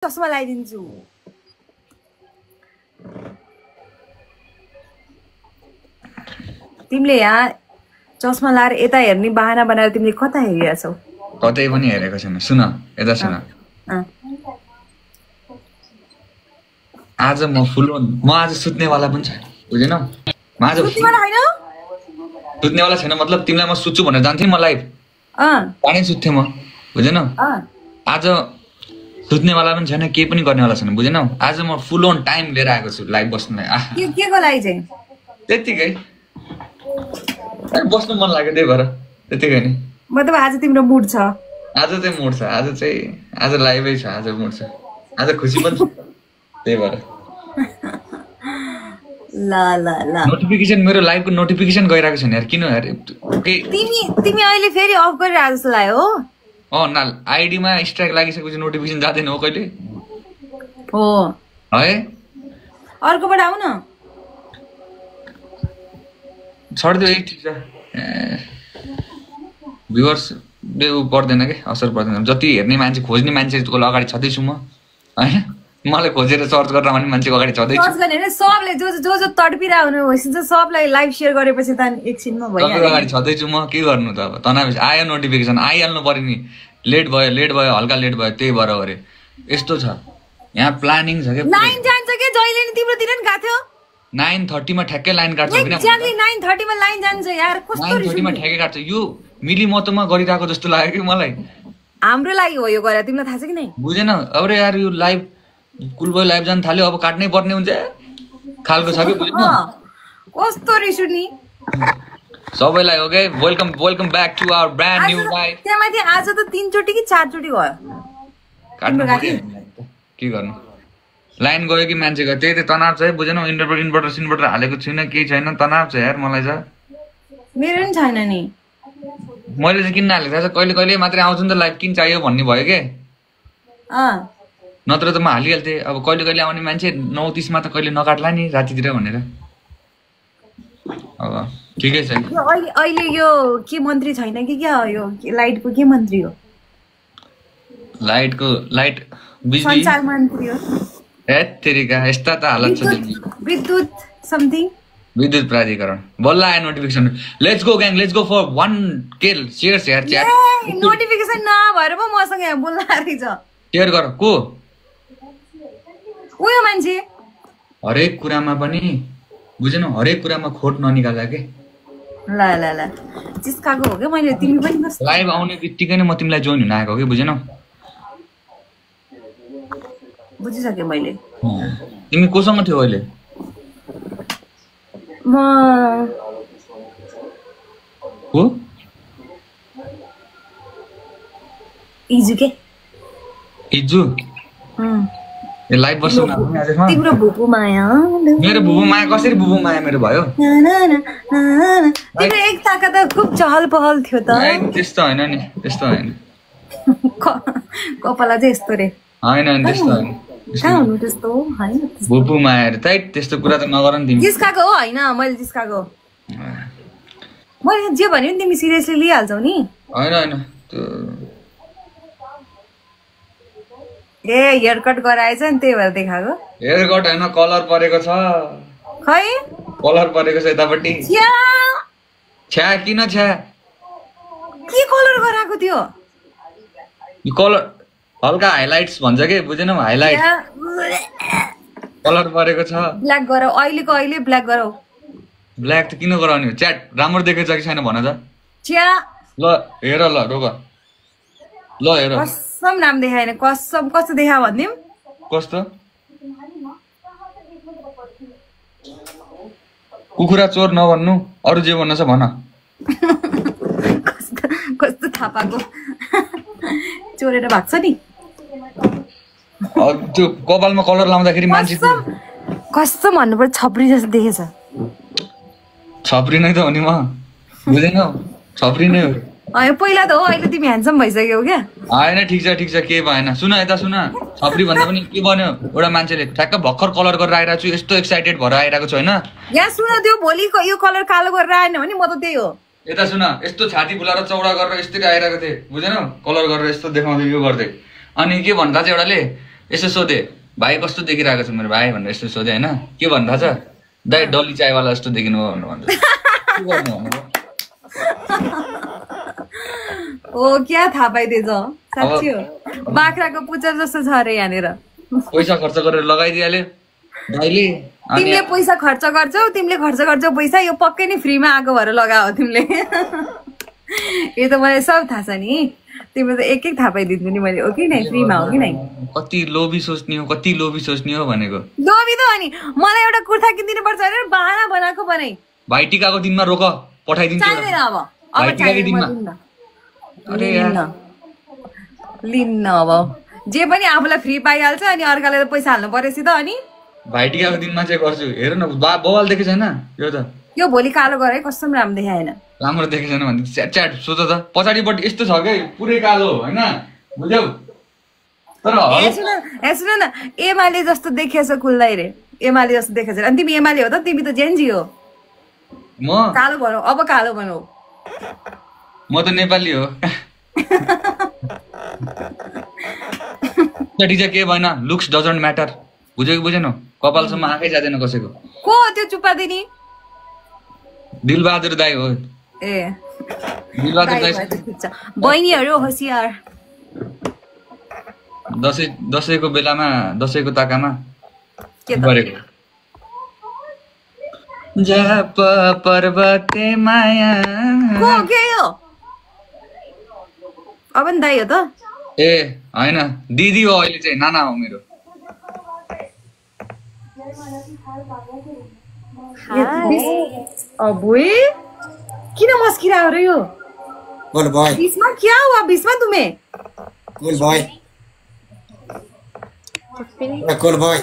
चस्मा लगाइदिन्छु। तिमीले यहाँ चस्मा लाएर यता हेर्ने बहाना बनाएर तिमीले कता हेरिरहेछौ? कतै पनि हेरेको छैन। सुन यता सुन, आज म फुल म आज सुत्नेवाला पनि छैन, बुझेनौ? म आज सुत्नेवाला छैन मतलब तिमीलाई म सुत्छु भनेर जान्थेँ म लाइभ, पानी सुत्थेँ म, बुझेनौ? आज सुत्नेवाला पनि छैन, केही पनि गर्नेवाला छैन, बुझेनौ? आज म फुल अन टाइम लिएर आएको छु लाइभ बस्नलाई। के को लागि चाहिँ? त्यतिकै बस्नु मन लाग्यो त्यही भएर, त्यतिकै नि। मतलब आज तिम्रो मुड छ? आज चाहिँ मुड छ, आज चाहिँ आज लाइभै छ, आज मुड छ, आज खुसी पनि छ, त्यही भएर। ल ल ल नोटिफिकेसन मेरो लाइभको नोटिफिकेसन गइरहेको छैन यार, किन यार? तिमी अहिले फेरि अफ गरिरहेको जस्तो लाग्यो हो? न आइडीमा स्ट्राइक लागिसकेपछि नोटिफिकेसन जाँदैन हो कहिले? हो है, अर्कोबाट आऊ न। छोडिदियो, यही ठिक छ। भ्युवर्सले पर्दैन के, असर पर्दैन। जति हेर्ने मान्छे, खोज्ने मान्छेको अगाडि छँदैछु म, होइन? मलाई खोजेर सर्च गरेर आउने मान्छेको अगाडि छँदैछु। सर्च गर्ने हैन, सबले जो जो जो तडपिरा हुनु भइसन्छ सबलाई लाइभ शेयर गरेपछि त एकछिनमा भइहाल्यो। अगाडि छँदैछु म, के गर्नु त अब? तनाव आयो, नोटिफिकेसन आइहाल्नु पर्यो नि। लेट भयो, हल्का लेट भयो, त्यही भएर गरे। यस्तो छ यहाँ, प्लानिङ छ के। लाइन जान्छ के जहिले नि? तिम्रोतिर नि गएको थियो 9:30 मा ठ्याक्कै लाइन काट्छ किन? एक्ज्याक्टली 9:30 मा लाइन जान्छ यार। कस्तो 9:30 मा ठ्याक्कै काट्छ। यो मिली मतमा गरिरहेको जस्तो लाग्यो कि मलाई। हाम्रो लागि हो यो गरे, तिमीलाई थाहा छ कि नै? बुझेन? अब यार यो लाइभ कुलबोय लाइभ जान थाल्यो, अब काट्नै पर्ने हुन्छ खालको छ कि, बुझ्नु? कस्तो रिस उठ्ने सबैलाई। Okay, welcome back to our brand new live. त्यहाँमाथि आज त 3 चोटि कि 4 चोटि गयो। काट्नु पर्यो, के गर्नु? लाइन गयो कि मान्छे गयो, त्यही त तनाव छ है, बुझेनौ? इन्भर्टर हालेको छुइनँ, केही छैन, तनाव छ यार मलाई छ। मेरो नि छैन नि। मैले चाहिँ किन्न हालेको छ, कहिले मात्रै आउँछु नि त लाइभ, किन चाहियो भन्ने भयो के। नत्र त म हालिहाल्थेँ। अब कहिले आउने मान्छे 9:30 मा त कहिले नकाट्ला नि रातितिर भनेर। अब ठिकै छ। अहिले यो के मन्त्री छैन कि क्या? यो लाइटको के मन्त्री हो? लाइट बिजुली सञ्चार मन्त्री हो। तेरिका यस्ता त हालत छ। विद्युत समथिङ, विद्युत प्राधिकरण बल्ल आयो notification. Let's go gang, let's go for 1K shares यार। च्याट नोटिफिकेसन नभएर पो मसँग यहाँ बोल्न आएको छ। शेयर गर। को उयो मान्छे हरेक कुरामा पनि, बुझेनौ? हरेक कुरामा खोट ननिकाल्दा के। ल ल ल चिस्काको हो के? मैले तिमी पनि लाइभ आउने बित्तिकै नै म तिमीलाई जोइन हुन आएको के, बुझेनौ? बुझिसके मैले। तिमी कोसँग थियौ अहिले? म को? इजु के? इजु? ए लाइभ बस्नु न आजमा। तिम्रो भुपु माया। मेरो भुपु माया कसरी भुपु माया मेरो भयो? तिम्रो एक ताका त खुब चहल पहल थियो त। त्यस्तो हैन नि, त्यस्तो हैन। कपाला चाहिँ यस्तो रे। हैन त्यस्तो हैन। कहाँ हुनु त्यस्तो हैन। भुपु माया रे त, त्यस्तो कुरा त नगर नि तिमी। जिस्काको हो हैन, मैले जिस्काको। मैले जे भन्यो नि तिमी सिरियसली लिइहाल्छौ नि। हैन ए हेयर कट गराएछ नि त्यही भएर देखाएको। हेयर कट हैन, कलर परेको छ। खै कलर परेको छ यतापट्टि। छ्या किन छ्या? के कलर गराएको थियो? यो कलर हल्का हाइलाइट्स भन्छ के, बुझेनौ? हाइलाइट कलर परेको छ। ब्ल्याक गराऊ, अहिले ब्ल्याक गराऊ। ब्ल्याक त किन गराउने हो? च्याट राम्रो देखेछ कि छैन भन त। छ्या ल हेर, ल रोक, ल हेर। कसम नाम देखाएन, कसम। कस्तो देखा भन्दिम? कस्तो? कुखुरा चोर नभन्नु, अरू जे भन्न छ भन। कस्तो थापाको चोरेर भाग्छ नि। त्यो कपालमा कलर लाउँदाखेरि मान्छे कसम भन्नुपर्छ, छप्री जस्तो देखेछ। छप्री नै त हो नि म, बुझेनौ? छप्री नै हो। पहिला त हो, अहिले तिमी ह्यान्डसम भइसक्यौ क्या। होइन ठिक छ, केही भएन। सुन यता सुन, छप्री भन्दा पनि के भन्यो एउटा मान्छेले, ठ्याक्क भर्खर कलर गरेर आइरहेको छु, यस्तो एक्साइटेड भएर आइरहेको छु होइन। यहाँ सुन, त्यो भोलिको यो कलर कालो गरेर आएन भने म त त्यही हो। यता सुन, यस्तो छाती फुलाएर चौडा गरेर यस्तरी आइरहेको थिएँ, बुझेनौ? कलर गरेर यस्तो देखाउँदै यो गर्दै। अनि के भन्दा चाहिँ एउटाले यसो सोधे भाइ कस्तो देखिरहेको छ मेरो भाइ भनेर यसो सोधे होइन के भन्नु थाहा छ दाइ डली चायवाला जस्तो देखिनु हो भनेर भन्छ के गर्नु भनेर ओ क्या थाहा पाइदिएछ साँच्ची हो बाख्राको पुच्छर जस्तो छ अरे यहाँनिर पैसा खर्च गरेर लगाइदिहाल्यो दाइले तिमीले पैसा खर्च गर्छौ पैसा यो पक्कै नि फ्रीमा आएको भएर लगाओ तिमीले यो त मलाई सब थाहा छ नि तिमीले त एक थाहा पाइदिन्छु नि मैले हो कि नै फ्रीमा हो कि नै कति लोभी सोच्ने हो भनेको लोभी त हो नि मलाई एउटा कुर्ता किनिदिनु पर्छ अरे बाना बनाएको बनाइ भाइ टिकाको दिनमा रोक पठाइदिन्छु चाहिँदैन अब भाइ टिकाको दिनमा अरे लिन्न अब जे पनि आफूलाई फ्री पाइहाल्छ अनि अर्काले त पैसा हाल्नु परेपछि त अनि भाइ टिकाको दिनमा चाहिँ गर्छु हेर न बवाल देखे छैन यो त यो भोलि कालो गरे कस्तो राम्रो देखाएन राम्रो देखे छैन भने च्याट च्याट सोच त पछाडिपट्टि यस्तो छ के पुरै कालो होइन बुझ्यौ तर सुन न एमाले जस्तो देखेछ खुल्दै रे एमाले जस्तो देखेछ अनि तिमी एमाले हो त तिमी त जेन्जी हो म कालो भनौ अब कालो भनौ म त नेपाली हो चाहिँ के भएन लुक्स डजन्ट म्याटर बुझ्यो कि बुझेन कपालसम्म आँखै जाँदैन कसैको को त्यो चुप्पा दिने दिलबहादुर दाइ हो ए दिलबहादुर दाइ बहिनीहरू होसियार दसैँको बेलामा दसैँको ताकामा गरेको जाप पर्वते माया को के हो अब नि दाइ हो त ए होइन दिदी हो अहिले चाहिँ नाना हो मेरो अबुई किन मस्किरा हो र यो गुड बॉय बीच क्या हुआ बीच में तुम्हें गुड बॉय गुड बॉय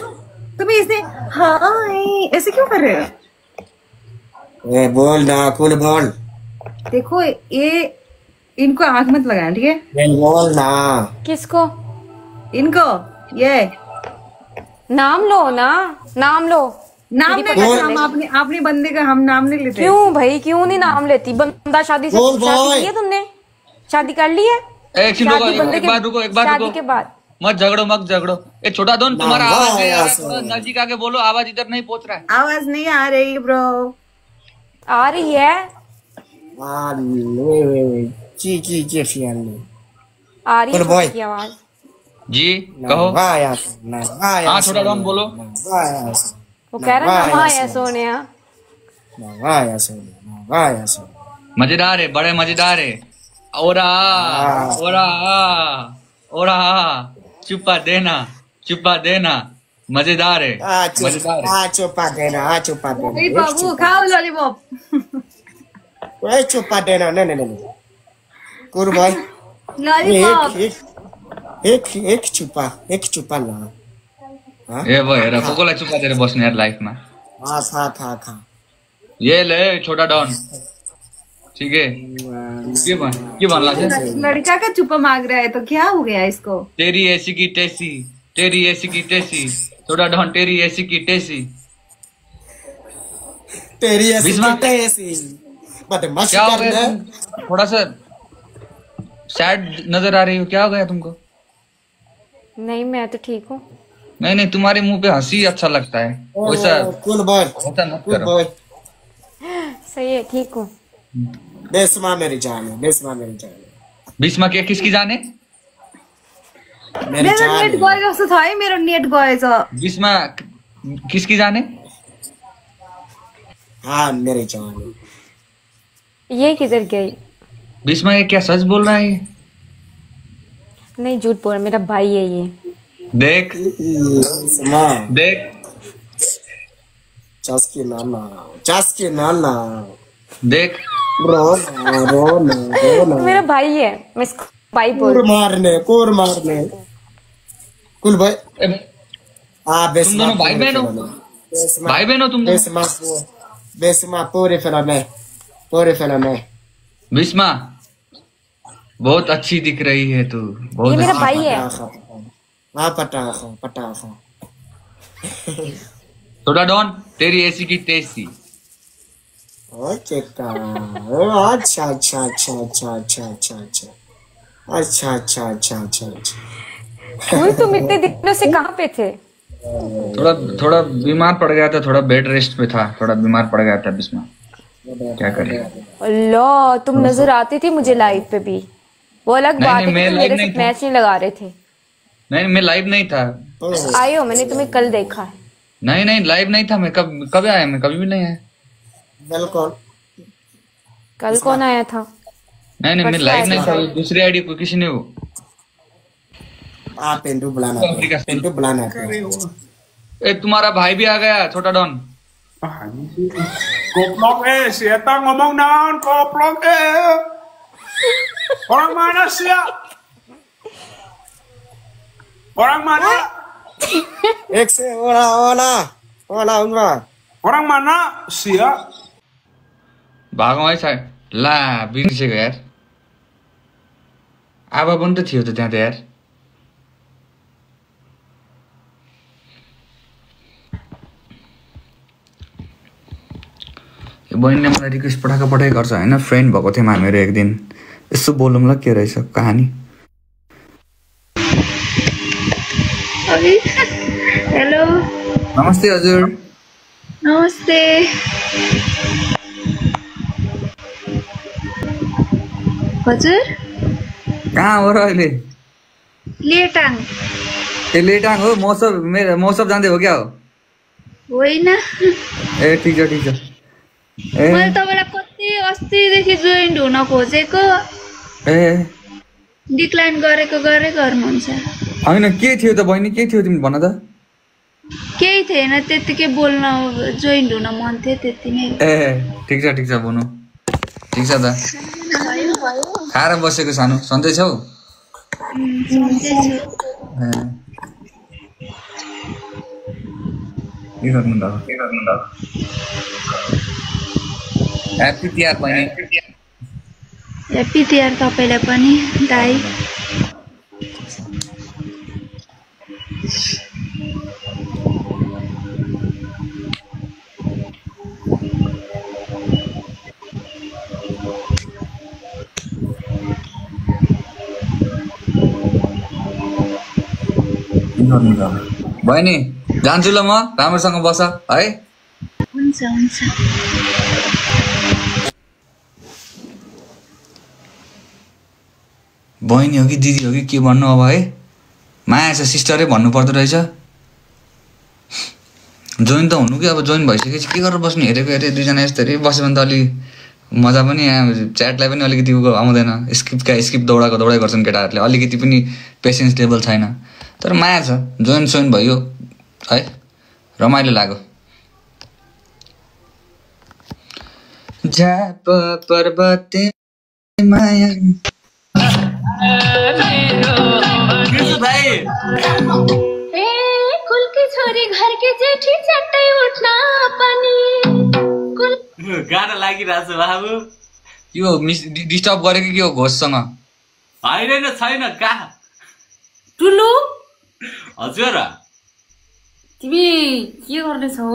तुम्हें इसने हाय ऐसे क्यों कर रहे हो ए बोल ना कूल बोल देखो ये इनको आंख मत लगाना ठीक है बोल ना किसको इनको ये नाम लो ना नाम लो नाम नहीं लेते हम अपने बंदे का हम नाम नहीं लेते क्यों भाई क्यों नहीं नाम लेती बंदा शादी से शादी की है तुमने शादी कर ली है एक बार रुको शादी के बाद मत झगड़ो ए छोटा दोन तुम्हारा आवाज है यार थोड़ा नजदीक आके बोलो आवाज इधर नहीं पहुंच रहा है आवाज नहीं आ रही ब्रो आ रही है आ रही है की आवाज जी कहो हाँ छोटा दोन बोलो वो कह रहा है हाँ है सोनिया मजेदार है बड़े मजेदार है ओरा चुप्पा देना मजेदार है चुप्पा देना बाबू खाओ लॉलीपॉप चुप्पा देना नहीं गुड बॉय लॉलीपॉप एक चुप्पा ला ए भयो हेर कोलाई चुप्पा दिएर बस्ने यार लाइफमा खा ये ले छोटा डॉन ठीक है के बन लाग्छ लड़का का चुप्पा मांग रहा है तो क्या हो गया इसको तेरी ऐसी की टेसी छोटा डॉन तेरी ऐसी की टेसी क्या हो गया थोड़ा सा सैड नजर आ रही हो क्या हो गया तुमको नहीं मैं तो ठीक हूँ नहीं तुम्हारे मुंह पे हंसी अच्छा लगता है वैसा कूल बॉय मत करो सही है ठीक हूँ बेस्मा मेरी जान बीचमा के किसकी जाने मेरो नेट गए जस्तो छ है मेरो नेट गएछ बीचमा किसकी जाने हाँ मेरी जान ये किधर गई बीचमा ये क्या सच बोल रहा है नहीं झूठ बोल मेरा भाई है ये देख चस्की नाना देख रो मेरा भाई है मैं इसको भाई बोल कोर मारने कुल भाई तुम दोनों भाई बहन हो तुम बेसमा पूरे फिल्म में बीचमा बहुत अच्छी दिख रही है तू बहुत ये मेरा भाई है पटाखा छोटा डॉन तेरी ऐसी की टेस्टी अच्छा फूल तुम इतने दिनों से कहाँ पे थे? थोड़ा बीमार पड़ गया था, थोड़ा बेड रेस्ट पे था, थोड़ा बीमार पड़ गया था बीच में, क्या करें। अल्लाह, तुम नजर आती थी मुझे लाइव पे भी, वो अलग बात है कि तुम मेरे साथ मैच नहीं लगा रहे थे। नहीं मैं लाइव नहीं था। आए हो, मैंने तुम्हें कल देखा है। नहीं लाइव नहीं था मैं। कब आया? मैं कभी भी नहीं आया। कल कौन आया था? नहीं मैं लाइव नहीं था, दूसरी आईडी को किसी ने वो पिंटू बुलाना ए तुम्हारा भाई भी आ गया, छोटा don. Goblok siapa ngomong naon goblok orang mana sih ya? Orang mana? एक से Ola Orang mana sih ya? भागौँ है सायद। ला बिर्सेको यार, आबा पनि त थियो त त्यहाँ त यार। बहिनीले मलाई रिक्वेस्ट पठाएकै गर्छ होइन। फ्रेन्ड भएको थियौँ हामीहरू एक दिन, यसो बोलौँला के रहेछ कहानी। हेलो नमस्ते हजुर। नमस्ते। हजुर कहाँ हो र अहिले? लेटाङ। ए लेटाङ हो? मौसम जाँदै हो क्या हो? होइन, ए ठिक छ। मैले तपाईँलाई कति अस्तिदेखि जोइन्ट हुन खोजेको, डिक्लाइन गरेको गर्नुहुन्छ। होइन के थियो त बहिनी, के थियो तिमी भन त। केही थिएन, त्यतिकै बोल्न जोइन्ट हुन मन थियो, त्यति नै। ए ठिक छ भन्नु। ठिक छ त। खाएर बसेको सानो, सन्चै छौ? के गर्नु त? ह्याप्पी तिहार बहिनी। ह्याप्पी तिहार तपाईँलाई पनि दाइ। बहिनी जान्छु ल म, राम्रोसँग बस है। हुन्छ। बहिनी हो कि दिदी हो कि के भन्नु अब है। माया छ सिस्टरै भन्नु पर्दो रहेछ। जोइन त हुनु कि अब जोइन भइसकेपछि के गरेर बस्नु। हेरेको दुईजना यस्तरी बस्यो भने त अलि मजा पनि च्याटलाई पनि अलिकति आउँदैन। स्किप दौडाइ गर्छन् केटाहरूले, अलिकति पनि पेसेन्स लेभल छैन। तर माया छ, जोइन भयो है, रमाइलो लाग्यो। झाप पर्वते माया कुल की छोरी घर की जेठी चट्टै उठ्न पनि गाना लागिरहेछ बाबु। यो डिस्टर्ब गरेको के हो घोषसँग? होइन छैन। कहाँ टुल्लु हजुर तिमी के गर्दैछौ?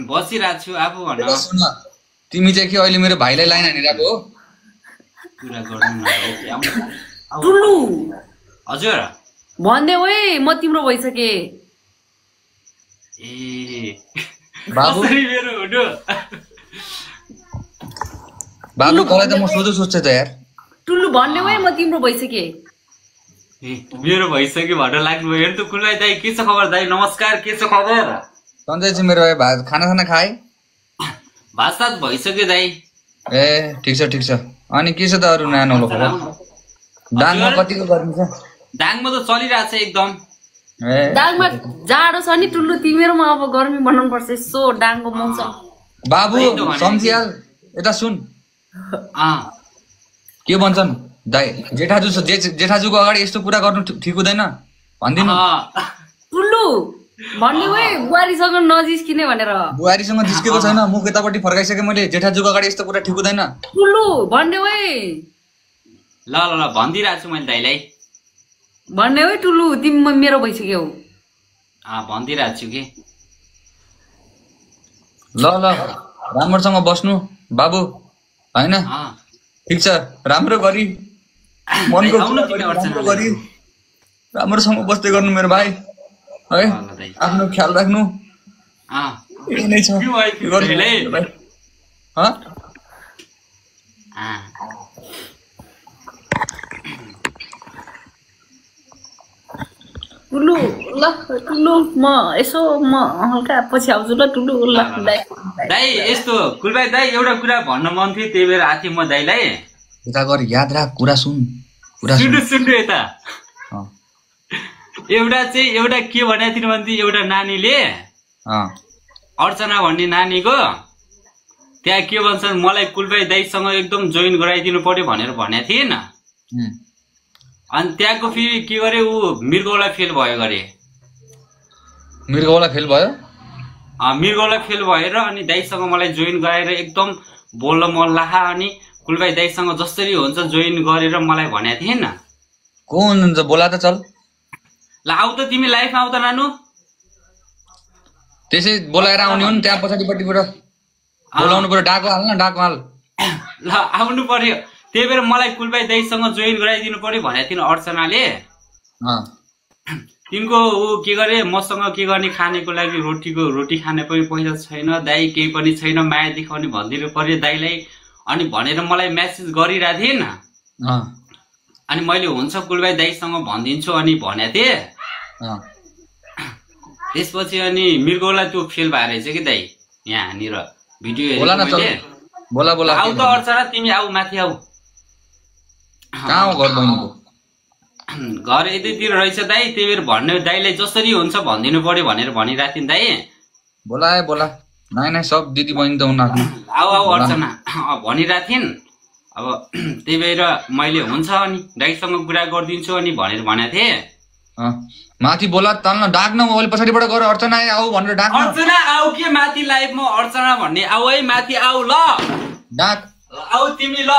बसिरहेको छु। आफू भन। तिमी चाहिँ के अहिले मेरो भाइलाई लाइन हानिरहेको हो? कुरा गर्नु टुल्लु हजुर भन्दै ओए म तिम्रो भइसके। ए बाबु मेरो हुनु बाबु तँलाई त म सोध्छु त यार। टुल्लु भन्ने ओए म तिम्रो भइसके। ए मेरो भइसक्यो भनेर लाग्नुभयो। हेर्नु त कुलराई दाइ, के छ खबर दाइ? नमस्कार, के छ खबर? सन्चै छ मेरो भाइ। खाना खाए? भात सात भइसक्यो दाइ। ए ठिक छ। अनि के छ त अरू नयाँ नौलो खबर? दाङमा कतिको गर्मी छ? दाङमा त चलिरहेछ एकदम। दाङमा जाडो छ नि टुल्लु, तिमीहरूमा अब गर्मी बनाउनु पर्छ। यसो डाङको मौसम। बाबु सम्झिहाल, यता सुन। के भन्छन् दाइ? जेठाजुको अगाडि यस्तो कुरा गर्नु ठिक हुँदैन भन्दिनु। टुल्लु भन्ने ओए बुहारीसँग नजिस्किने भनेर। बुहारीसँग जिस्केको छैन, मुख यतापट्टि फर्काइसकेँ मैले। जेठाजुको अगाडि यस्तो कुरा ठिक हुँदैन। टुल्लु भन्ने ओए। ल भनिदिइरहेको छु मैले दाइलाई। भन्ने ओए टुल्लु, तिमी मेरो भइसक्यौ। भनिदिइरहेको छु कि। ल राम्रोसँग बस्नु बाबु होइन? ठिक छ, राम्रो गरी मनको गरी राम्रोसँग बस्दै गर्नु मेरो भाइ है आफ्नो ख्याल राख्नु यही नै छ के गर्नु भाइ टुलु ल टुलु म यसो म हल्का पछि आउँछु ल टुलु ल दाइ यस्तो कुलबाई दाइ एउटा कुरा भन्न मन थियो त्यही भएर आथे म दाइलाई यता गर याद राख कुरा सुन सुन्नु यता एउटा के भनेको थिएन भने एउटा नानीले अर्चना भन्ने नानीको त्यहाँ के भन्छन् मलाई कुलबाई दाइसँग एकदम जोइन गराइदिनु पर्यो भनेर भनेको थिएन अनि त्यहाँको फेरि के गरे ऊ मृगौला फेल भयो गरे मृगौला फेल भयो मृगौला फेल भएर अनि दाइसँग मलाई जोइन गराएर एकदम बोल्न मन लाहा अनि कुलबाई दाइसँग जसरी हुन्छ जोइन गरेर मलाई भनेको थिएन को हुनुहुन्छ बोला त चल ल आउ त तिमी लाइफमा आउ त नानु त्यसै बोलाएर आउने हो नि त्यहाँ पछाडिपट्टिबाट बोलाउनु पर्यो डाको हाल न डाको हाल ल आउनु पर्यो त्यही भएर मलाई कुलबाई दाइसँग जोइन गराइदिनु पर्यो भनेको थिएन अर्चनाले तिनको ऊ के गरे मसँग के गर्ने खानेको लागि रोटी खाने पनि पैसा छैन दाइ केही पनि छैन माया देखाउने भनिदिनु पर्यो दाइलाई अनि भनेर मलाई मेसेज गरिरहेको थिएन अनि मैले हुन्छ कुलबाई दाइसँग भनिदिन्छु अनि भनेको थिएँ त्यसपछि अनि मृगौला त्यो फेल भएर रहेछ कि दाइ यहाँनिर भिडियो हेरेको आउ त अर्चना तिमी आऊ माथि आऊ घर यतैतिर रहेछ दाइ त्यही भएर भन्ने दाइलाई जसरी हुन्छ भनिदिनु पर्यो भनेर भनिरहेको थिएँ दाइ बोला नाइ सब दिदी बहिनी त उनीहरू आऊ अर्चना भनिरहेको थिइन् अब त्यही भएर मैले हुन्छ अनि दाइसँग कुरा गरिदिन्छु अनि भनेर भनेको थिएँ माथि बोला तल्न डाक्न अहिले पछाडिबाट गएर अर्चना आऊ भनेर डाक अर्चना आऊ के माथि लाइभमा अर्चना भन्ने आऊ है माथि आऊ ल डाक आऊ तिमी ल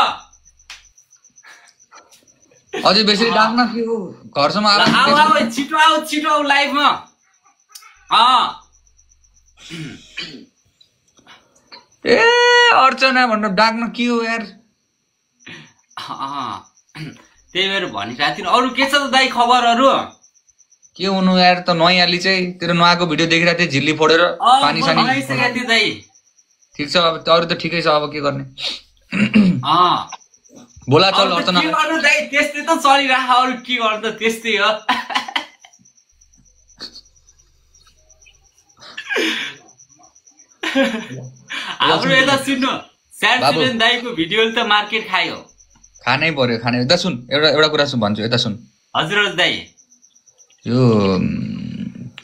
अझै बेसी डाक्न के हो घरसम्म आऊ छिटो आऊ लाइभमा ए अर्चना भनेर डाक्न के हो यार त्यही भएर भनिरहेको थिएँ अरू के छ त दाइ खबरहरू के हुनु यार त नयाँली चाहिँ तेरो नआएको भिडियो देखिरहेको थिएँ झिल्ली फोडेर पानी सानी ठिक छ अब अरू त ठिकै छ अब के गर्ने बोला चल अर्चना त्यस्तै त चलिरह अरू के गर्नु त त्यस्तै हो हाम्रो यता सुन्नु स्यान्सिलेन दाइको भिडियोले त मार्केट खायो खानै पर्यो यता सुन एउटा कुरा भन्छु यता सुन हजुर दाइ यो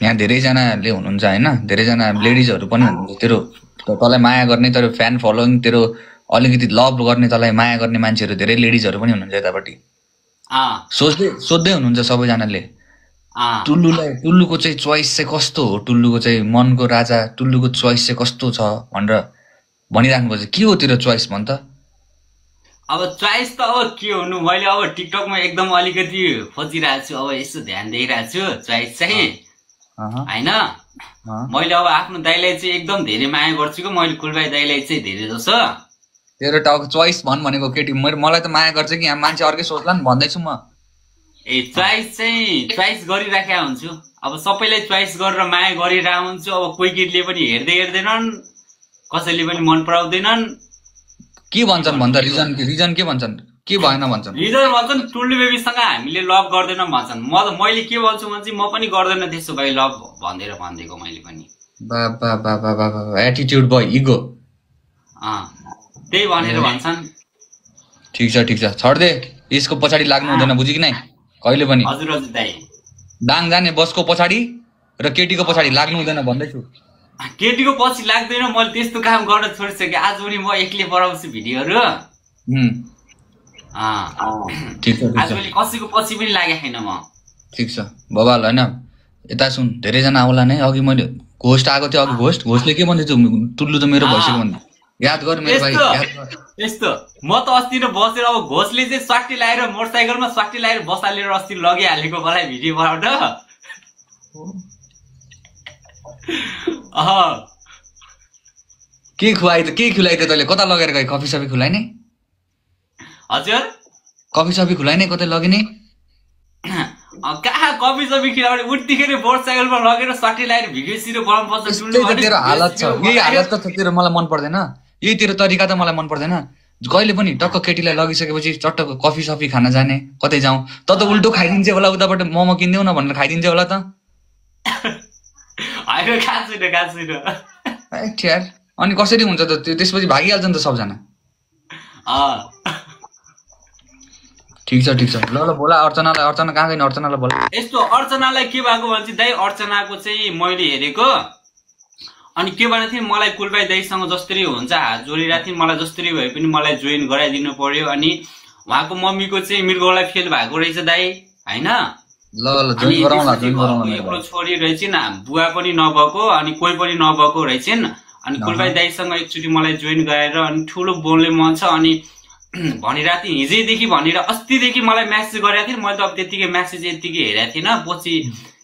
यहाँ धेरैजनाले हुनुहुन्छ होइन धेरैजना लेडिजहरू पनि हुनुहुन्छ तेरो तँलाई माया गर्ने तेरो फ्यान फलोइङ तेरो अलिकति लभ गर्ने तँलाई माया गर्ने मान्छेहरू धेरै लेडिजहरू पनि हुनुहुन्छ यतापट्टि सोध्दै हुनुहुन्छ सबैजनाले टुल्लुको चाहिँ चोइस चाहिँ कस्तो हो टुल्लुको चाहिँ मनको राजा टुल्लुको चोइस चाहिँ कस्तो छ भनेर भनिराख्नुपर्छ के हो तेरो चोइस भन् त अब चोइस त अब के हुनु मैले अब टिकटकमा एकदम अलिकति खोजिरहेको छु अब यसो ध्यान दिइरहेको छु चोइस चाहिँ होइन मैले अब आफ्नो दाइलाई चाहिँ एकदम धेरै माया गर्छु कि मैले कुलबाई दाइलाई चाहिँ धेरै जसो तेरो टाउको चोइस भन् भनेको केटी मलाई त माया गर्छ कि यहाँ मान्छे अर्कै सोच्ला नि भन्दैछु म चोइस चाहिँ चोइस गरिराखेका हुन्छु अब सबैलाई चोइस गरेर माया गरिरहेको हुन्छु अब कोही केटीले पनि हेर्दैनन् कसैले पनि मन पराउँदैनन् के भन्छन् भन्दा रिजन के भन्छन् के भएन भन्छन् रिजन भन्छन् टुल्लु बेबीसँग हामीले लभ गर्दैनौँ भन्छन् मैले के भन्छु भने चाहिँ म पनि गर्दैन त्यसो भए लभ भनिदिएको मैले पनि एटिट्युड भयो इगो त्यही भनेर भन्छन् ठिक छ छड्दे यसको पछाडि लाग्नु हुँदैन बुझी कि नै कहिले पनि हजुर दाइ दाङ जाने बसको पछाडि र केटीको पछाडि लाग्नु हुँदैन भन्दैछु केटीको पछि लाग्दैन मैले त्यस्तो काम गर्न छोडिसकेँ आज पनि म एक्लै बनाउँछु भिडियोहरू आजभोलि कसैको पछि पनि लागेको छैन म ठिक छ बबाल होइन यता सुन धेरैजना आउला नै अघि मैले घोस्ट आएको थियो अघि घोस्टले के भन्दै थियो टुल्लु त मेरो भइसक्यो भन्दा याद गर मेरो भाइ यस्तो म त अस्ति नै बसेर अब घोषले चाहिँ स्वाटी लाएर मोटरसाइकलमा स्वाटी लाएर बसालेर अस्ति लगिहालेको मलाई भिडियो बनाउन के खुवाइ त तैँले कता लगेर गए कफी सफी खुलाइ नै हजुर कफी सफी खुलाइ नै कतै लगिने कहाँ कफी सफी खिलाउने उठ्तिखेरि मोटरसाइकलमा लगेर सट्टी लगाएर भिडियो सिडियो बनाउनु पर्छ त्यही त तेरो हालत छ यही हालत त तेरो मलाई मन पर्दैन यही तेरो तरिका त मलाई मन पर्दैन कहिले पनि टक्क केटीलाई लगिसकेपछि चट्ट कफी सफी खान जाने कतै जाउँ त उल्टो खाइदिन्छ होला उताबाट मोमो किनिदेऊ न भनेर खाइदिन्छ होला त होइन खाँदैन यार अनि कसरी हुन्छ त त्यसपछि भागिहाल्छ नि त सबजना ठिक छ ल बोला अर्चना कहाँ गइन अर्चनालाई बोला यस्तो अर्चनालाई के भएको भने चाहिँ दाइ अर्चनाको चाहिँ मैले हेरेको अनि के भनेको थिएँ मलाई कुलबाई दाइसँग जसरी हुन्छ हात जोडिरहेको थिएँ मलाई जसरी भए पनि मलाई जोइन गराइदिनु पर्यो अनि उहाँको मम्मीको चाहिँ मृगौला फेल भएको रहेछ दाइ होइन एउटा छोरी रहेछन् बुवा पनि नभएको अनि कोही पनि नभएको रहेछन् अनि कुलबाई दाइसँग एकचोटि मलाई जोइन गराएर अनि ठुलो बोल्ने मन छ अनि भनिरहेको थिएँ हिजैदेखि भनेर अस्तिदेखि मलाई म्यासेज गरेको थिएँ मैले त अब त्यतिकै म्यासेज यतिकै हेरेको थिइनँ पछि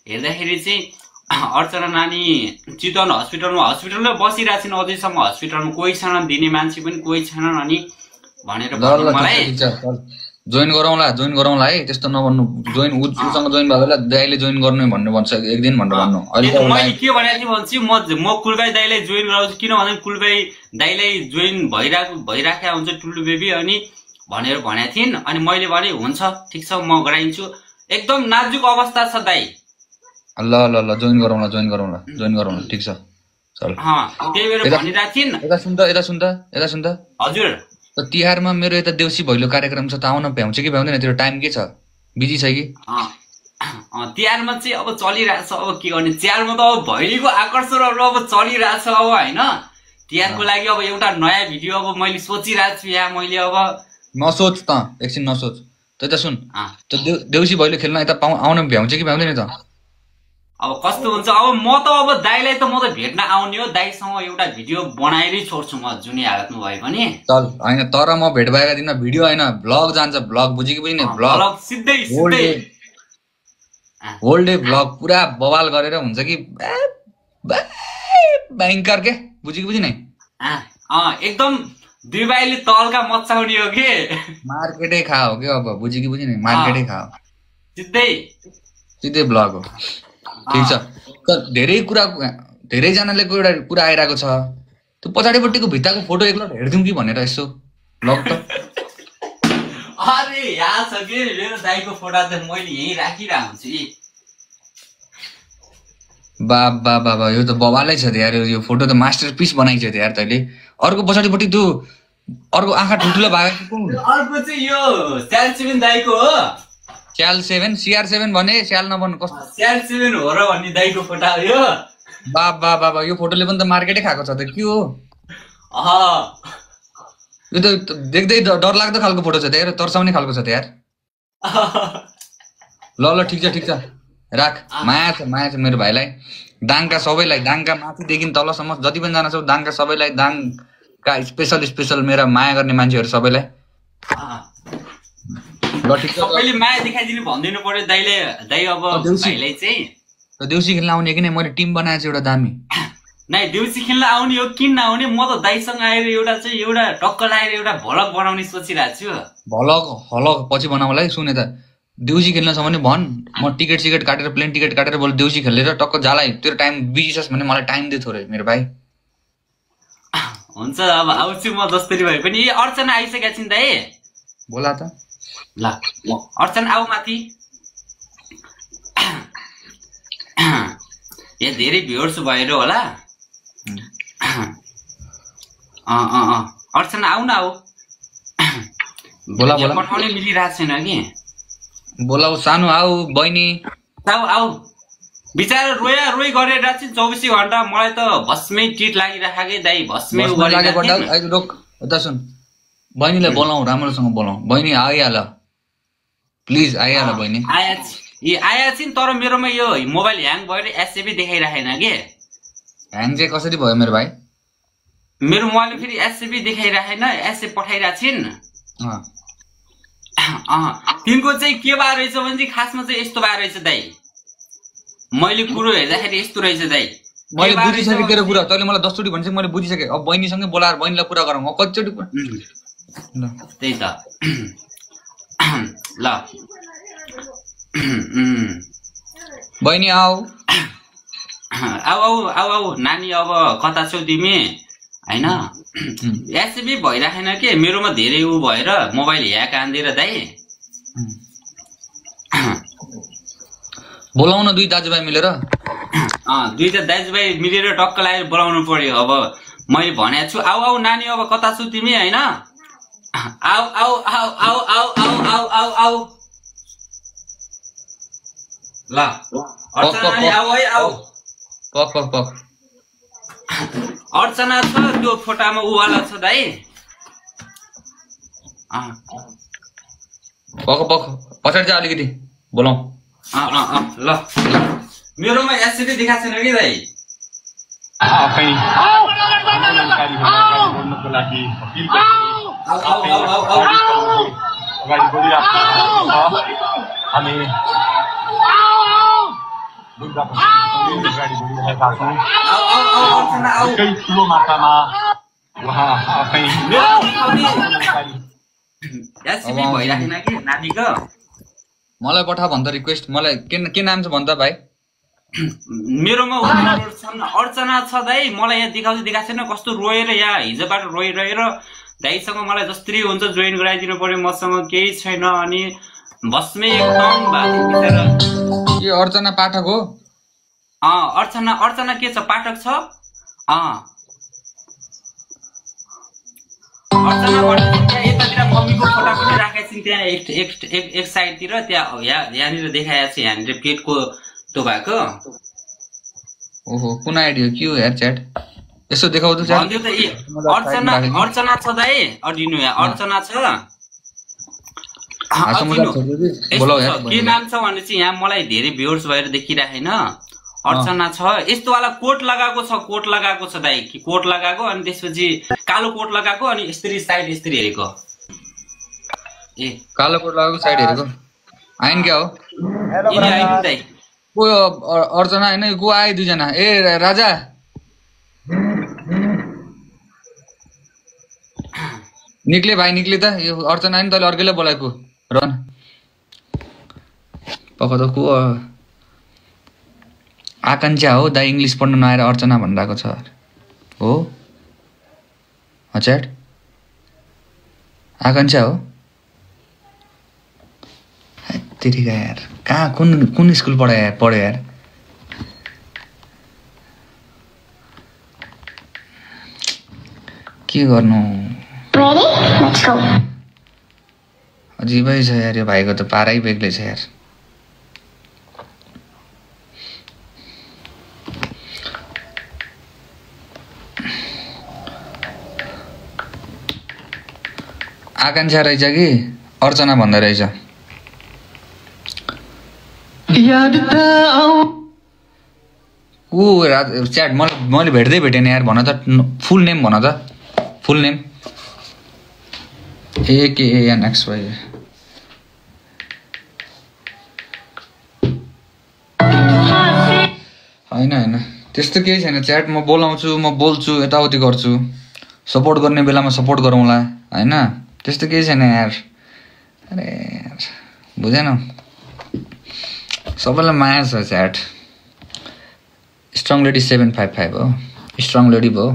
हेर्दाखेरि चाहिँ अर्चना नानी चितवन हस्पिटलमा बसिरहेको छिन् अझैसम्म हस्पिटलमा कोही छैन दिने मान्छे पनि कोही छैनन् अनि भनेर मलाई जोइन गरौँला है त्यस्तो नभन्नु जोइन उसँग जोइन भएको दाइले जोइन गर्नु भन्नु भन्छ एक दिन भनेर भन्नु मैले के भनेको थिएँ भने चाहिँ म कुलबाई दाइलाई जोइन गराउँछु किनभने कुलबाई दाइलाई जोइन भइराखेको हुन्छ टुल्लु बेबी अनि भनेर भनेको थिइन् अनि मैले भने हुन्छ ठिक छ म गराइन्छु एकदम नाजुक अवस्था छ दाइ ल जोइन गरौँला ठिक छ चल त्यही भएर भनिरहेको थिइन् यता सुन त हजुर तिहारमा मेरो यता देउसी भैलो कार्यक्रम छ त आउन भ्याउँछ कि भ्याउँदैन तेरो टाइम के छ बिजी छ कि तिहारमा चाहिँ अब चलिरहेछ अब के गर्ने तिहारमा त अब भैलीको आकर्षणहरू अब चलिरहेछ अब होइन तिहारको लागि अब एउटा नयाँ भिडियो अब मैले सोचिरहेको छु यहाँ मैले अब नसोच त एकछिन नसोच त्यता सुन त देउसी भैलो खेल्न यता आउन भ्याउँछ कि भ्याउँदैन त अब कस्तो हुन्छ अब म त अब दाइलाई त म त भेट्न आउने हो दाइसँग एउटा भिडियो बनाएरै छोड्छु म जुनै हालतमा भए पनि चल होइन तर म भेट भएका दिनमा भिडियो होइन ब्लग जान्छ ब्लग बुझेको पनि ब्लग सिधै होल डे ब्लग पुरा बवाल गरेर हुन्छ कि भयङ्कर के बुझेको बुझिनै एकदम दुई भाइले तलका मचाउने हो कि मार्केटै खाओ के अब बुझेको बुझिनै मार्केटै खाओ सिधै ब्लग हो ठिक छ धेरैजनाले एउटा कुरा आइरहेको छ त्यो पछाडिपट्टिको भित्ताको फोटो एकलट हेरिदिउँ कि भनेर यसो लग त अरे यहाँ छ कि मेरो दाइको फोटो त मैले यहीँ राखिरहेको हुन्छु बा यो त बवालै छ यार यो फोटो त मास्टर पिस बनाइछ यार तैँले अर्को पछाडिपट्टि त्यो अर्को आँखा ठुल्ठुलो भएको अर्को चाहिँ यो स्याल7 दाइको हो स्याल7 CR7 भने स्याल नभन्नु कस्तो स्याल7 हो र भन्ने दाइको फोटो हो यो बा यो फोटोले पनि त मार्केटै खाएको छ त के हो यो त देख्दै डरलाग्दो खालको फोटो छ त यार तर्साउने खालको छ त यार ल ठिक छ राख माया छ मेरो भाइलाई दाङका सबैलाई दाङका माथिदेखि तलसम्म जति पनि जाना छौ दाङका सबैलाई दाङका स्पेसल मेरा माया गर्ने मान्छेहरू सबैलाई सबैले माया देखाइदिनु भन्दिनु पर्यो दाइले दाइ अब भाइलाई चाहिँ देउसी खेल्न आउने कि नै मैले टिम बनाएको छु एउटा दामी नै देउसी खेल्न आउने हो किन नआउने म त दाइसँग आएर एउटा टक्क लगाएर एउटा भलक बनाउने सोचिरहेको छु भलक पछि बनाउलाई सुने त देउसी खेल्न छ भने भन म टिकट काटेर प्लेन टिकट काटेर बोल देउसी खेलेर टक्क जाला तेरो टाइम बिजी छस् भने मलाई टाइम दे थोरै मेरो भाइ हुन्छ अब आउँछु म जसरी भए पनि अर्चना आइसकेका छिन् दाइ बोला त ल अर्चना आऊ माथि यहाँ धेरै भ्युअर्स भएर होला अर्चना आऊ न आऊ बोला पठाउने मिलिरहेको छैन कि बोलाऊ सानो आऊ बहिनी आऊ बिचारा रोइ गरेर चाहिँ 24 घण्टा मलाई त भस्मै टिट लागिराखे दाइ भस्मै रोक यता सुन बहिनीलाई बोलाऊ राम्रोसँग बोलाऊ बहिनी आइहाल प्लिज आइहाल बहिनी आया छिन् तर मेरोमा यो मोबाइल ह्याङ भएर एसएबी देखाइराखेन के ह्याङ चाहिँ कसरी भयो मेरो भाइ मेरो मोबाइलमा फेरि एसएबी देखाइराखेन एसए पठाइरहेको छिन् तिनको चाहिँ के भएर रहेछ भने चाहिँ खासमा चाहिँ यस्तो भएर रहेछ दाइ मैले कुरो हेर्दाखेरि यस्तो रहेछ दाइ मैले बुझिसकेँ तेरो कुरा तैँले मलाई 10 चोटि भन्छ मैले बुझिसकेँ अब बहिनीसँगै बोलाएर बहिनीलाई कुरा गरौँ म कतिचोटि त्यही त ल बहिनी आऊ आऊ आऊ आऊ आऊ नानी अब कता छौ तिमी हैन एसबी भइराखेन के मेरोमा धेरै उ भएर मोबाइल ह्याक आन्दिएर दाइ बोलाउन दुई दाजुभाइ मिलेर दुईटा दाजुभाइ मिलेर टक्क लागेर बोलाउनु पर्यो अब मैले भनेको छु आऊ आऊ नानी अब कता छु तिमी हैन आऊ आऊ आऊ आऊ आऊ आऊ आऊ आऊ आऊ ल अर्चना नानी आऊ है आऊ पक पक पक अर्चना छ त्यो फोटामा उवाला छ दाइ पक पक पछाडि जा अलिकति बोलाऊ ल मेरोमा एसडी देखाएको छैन कि दाइ भइराखेन कि नानीको मलाई पठा भन्छ रिक्वेस्ट मलाई के नाम छ भन्छ भाइ मेरोमा अर्चना छ दाइ मलाई यहाँ देखाएको छैन कस्तो रोएर यहाँ हिजोबाट रोइरहेर दाइसँग मलाई जसरी हुन्छ जोइन गराइदिनु पर्यो मसँग केही छैन अनि बसमै एकदम के अर्चना पाठक हो अर्चना के छ पाठक छ अर्चना यतातिर मम्मीको फोटो पनि राखेको छु त्यहाँ एक साइडतिर त्यहाँ यहाँनिर देखाएको छ यहाँनिर पेटको त्यो भएको ओहो कुन आइडी हो के हो यार च्याट यसो देखाउ त च्याट अर्चना छ दाइ अडिनु अर्चना छ के नाम छ भने चाहिँ यहाँ मलाई धेरै भ्युअर्स भएर देखिराखेन अर्चना छ यस्तो वाला कोट लगाएको छ दाइ कोट लगाएको अनि त्यसपछि कालो कोट लगाएको अनि यस्तरी साइड यस्तरी हेरेको ए कालो कोट लगाएको साइड हेरेको आइन क्या हो आइन दाइ को अर्चना हैन को आए दुईजना ए राजा निक्ले भाइ निक्ले त यो अर्चना हैन तले अर्कैले बोलाएको रन पक त को आकांक्षा हो दाइ इंग्लिश पढ्न नआएर अर्चना भनिरहेको छ हो च्याट आकांक्षा हो तेरिका यार कहाँ कुन स्कुल पढ्यो यार के गर्नु अजिबै छ यार यो भाइको त पारै बेग्लै छ यार आकांक्षा रहेछ कि अर्चना भन्दै रहेछ च्याट मैले भेट्दै भेटेन यार भन त फुल नेम भन त फुल नेम AKANXY होइन त्यस्तो केही छैन च्याट म बोलाउँछु म बोल्छु यताउति गर्छु सपोर्ट गर्ने बेलामा सपोर्ट गरौँला होइन त्यस्तो केही छैन यार अरे यार बुझेन सबैलाई माया छ च्याट स्ट्रङ लेडी 755 हो स्ट्रङ लेडी भयो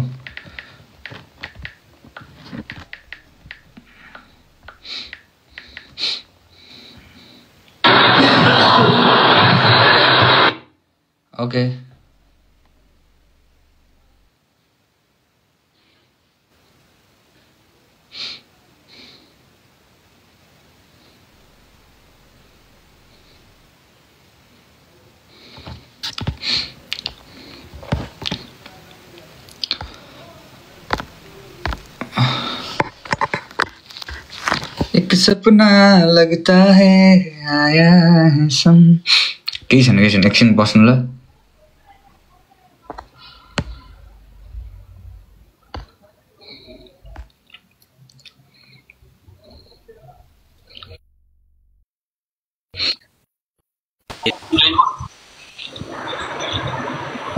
ओके एक सपना लगता है आया है सम केही छैन एकछिन बस्नु ल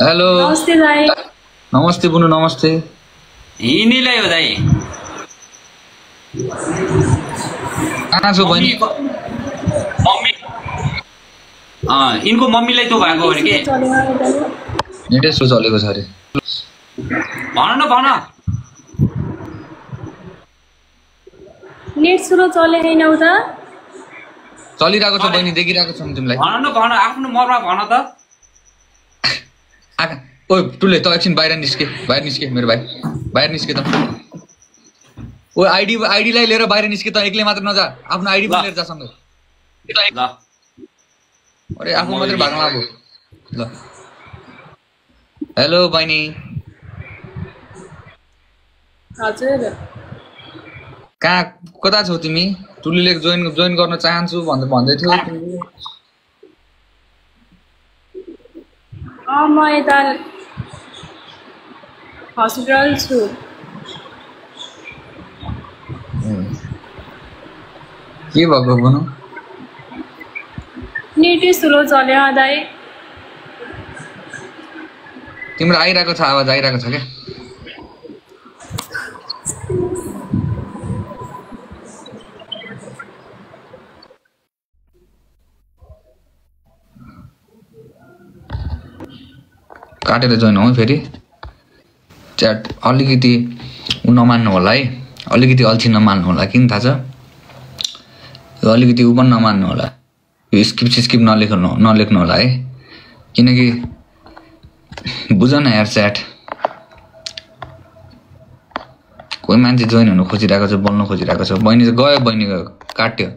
हेलो नमस्ते दाइ नमस्ते बुनु नमस्ते हिनीलाई हो दाइ कहाँ छौ बहिनी यिनको मम्मीलाई त्यो भएको अरे के नेटै स्लो चलेको छ अरे भन न भन नेट स्लो चलेन उता चलिरहेको छ बहिनी देखिरहेको छ तिमीलाई भन न भन आफ्नो मरमा भन त आका ओ टुले त एकछिन बाहिर निस्के मेरो भाइ बाहिर निस्के त ओ आइडीलाई लिएर बाहिर निस्के त एक्लै मात्र नजा आफ्नो आइडी पनि लिएर जा सँगै ल अरे आफू मात्रै भाग्न अब ल हेलो बहिनी हजुर कहाँ कता छौ तिमी टुलीले जोइन गर्न चाहन्छु भन्दै थियौ तिमीले म यता हस्पिटल छु के भएको भनौँ नेटै स्लो चल्यो दाइ तिम्रो आइरहेको छ आवाज आइरहेको छ क्या काटेर जोइन हौ फेरि च्याट अलिकति नमान्नु होला है अलिकति अल्छी नमान्नु होला किन थाहा छ अलिकति उ पनि नमान्नु होला यो स्किप नलेख्नु होला है किनकि बुझ न यार च्याट कोही मान्छे जोइन हुनु खोजिरहेको छ बोल्नु खोजिरहेको छ बहिनी चाहिँ गयो बहिनी काट्यो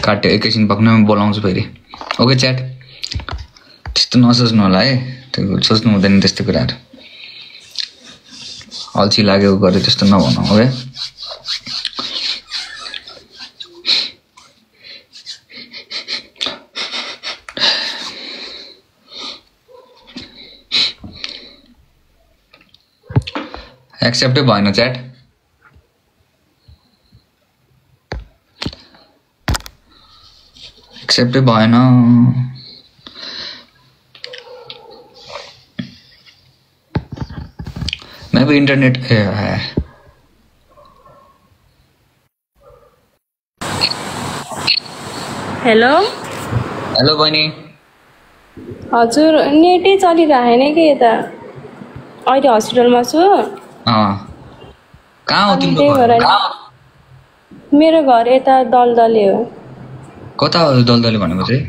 काट्यो एकैछिन पक्नमा बोलाउँछु फेरि ओके च्याट त्यस्तो नसोच्नु होला है त्यो सोच्नु हुँदैन त्यस्तो कुराहरू अल्छी लाग्यो गऱ्यो त्यस्तो नभनौँ ओके एक्सेप्टै भएन च्याट एक्सेप्टै भएन मैं भी इंटरनेट है हेलो हेलो बहिनी हजुर नेटै चलिरहेन कि यता अहिले हस्पिटलमा छु कहाँ हो तिम्रो घर मेरो घर यता दलदले हो कता हो दलदले भनेको चाहिँ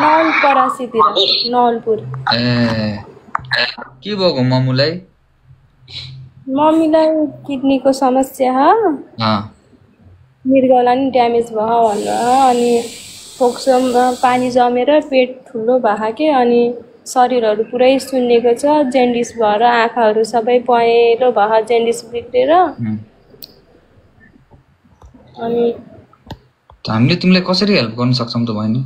नलपरासीतिर नलपुर के भएको मम्मीलाई किडनीको समस्या मृगौला नि ड्यामेज भयो भनेर अनि फोक्सोमा पानी जमेर पेट ठुलो भएको के अनि शरीरहरू पुरै सुन्निएको छ जेन्डिस भएर आँखाहरू सबै पहेँलो भयो जेन्डिस बिग्रेर अनि हामीले तिमीलाई कसरी हेल्प गर्न सक्छौँ त बहिनी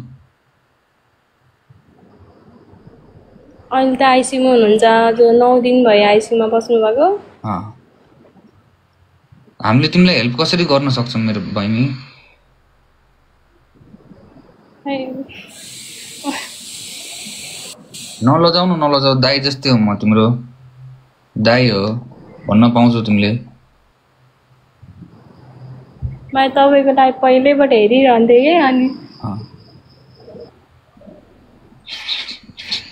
अहिले त आइसियुमा हुनुहुन्छ जो 9 दिन भयो आइसियुमा बस्नु भएको हामीले तिमीलाई हेल्प कसरी गर्न सक्छौँ मेरो बहिनी नलजाऊ दाइ जस्तै हो म तिम्रो दाइ हो भन्न पाउँछौ तिमीले मैं तपाईँको लाइभ पहिल्यैबाट हेरिरहन्थेँ कि अनि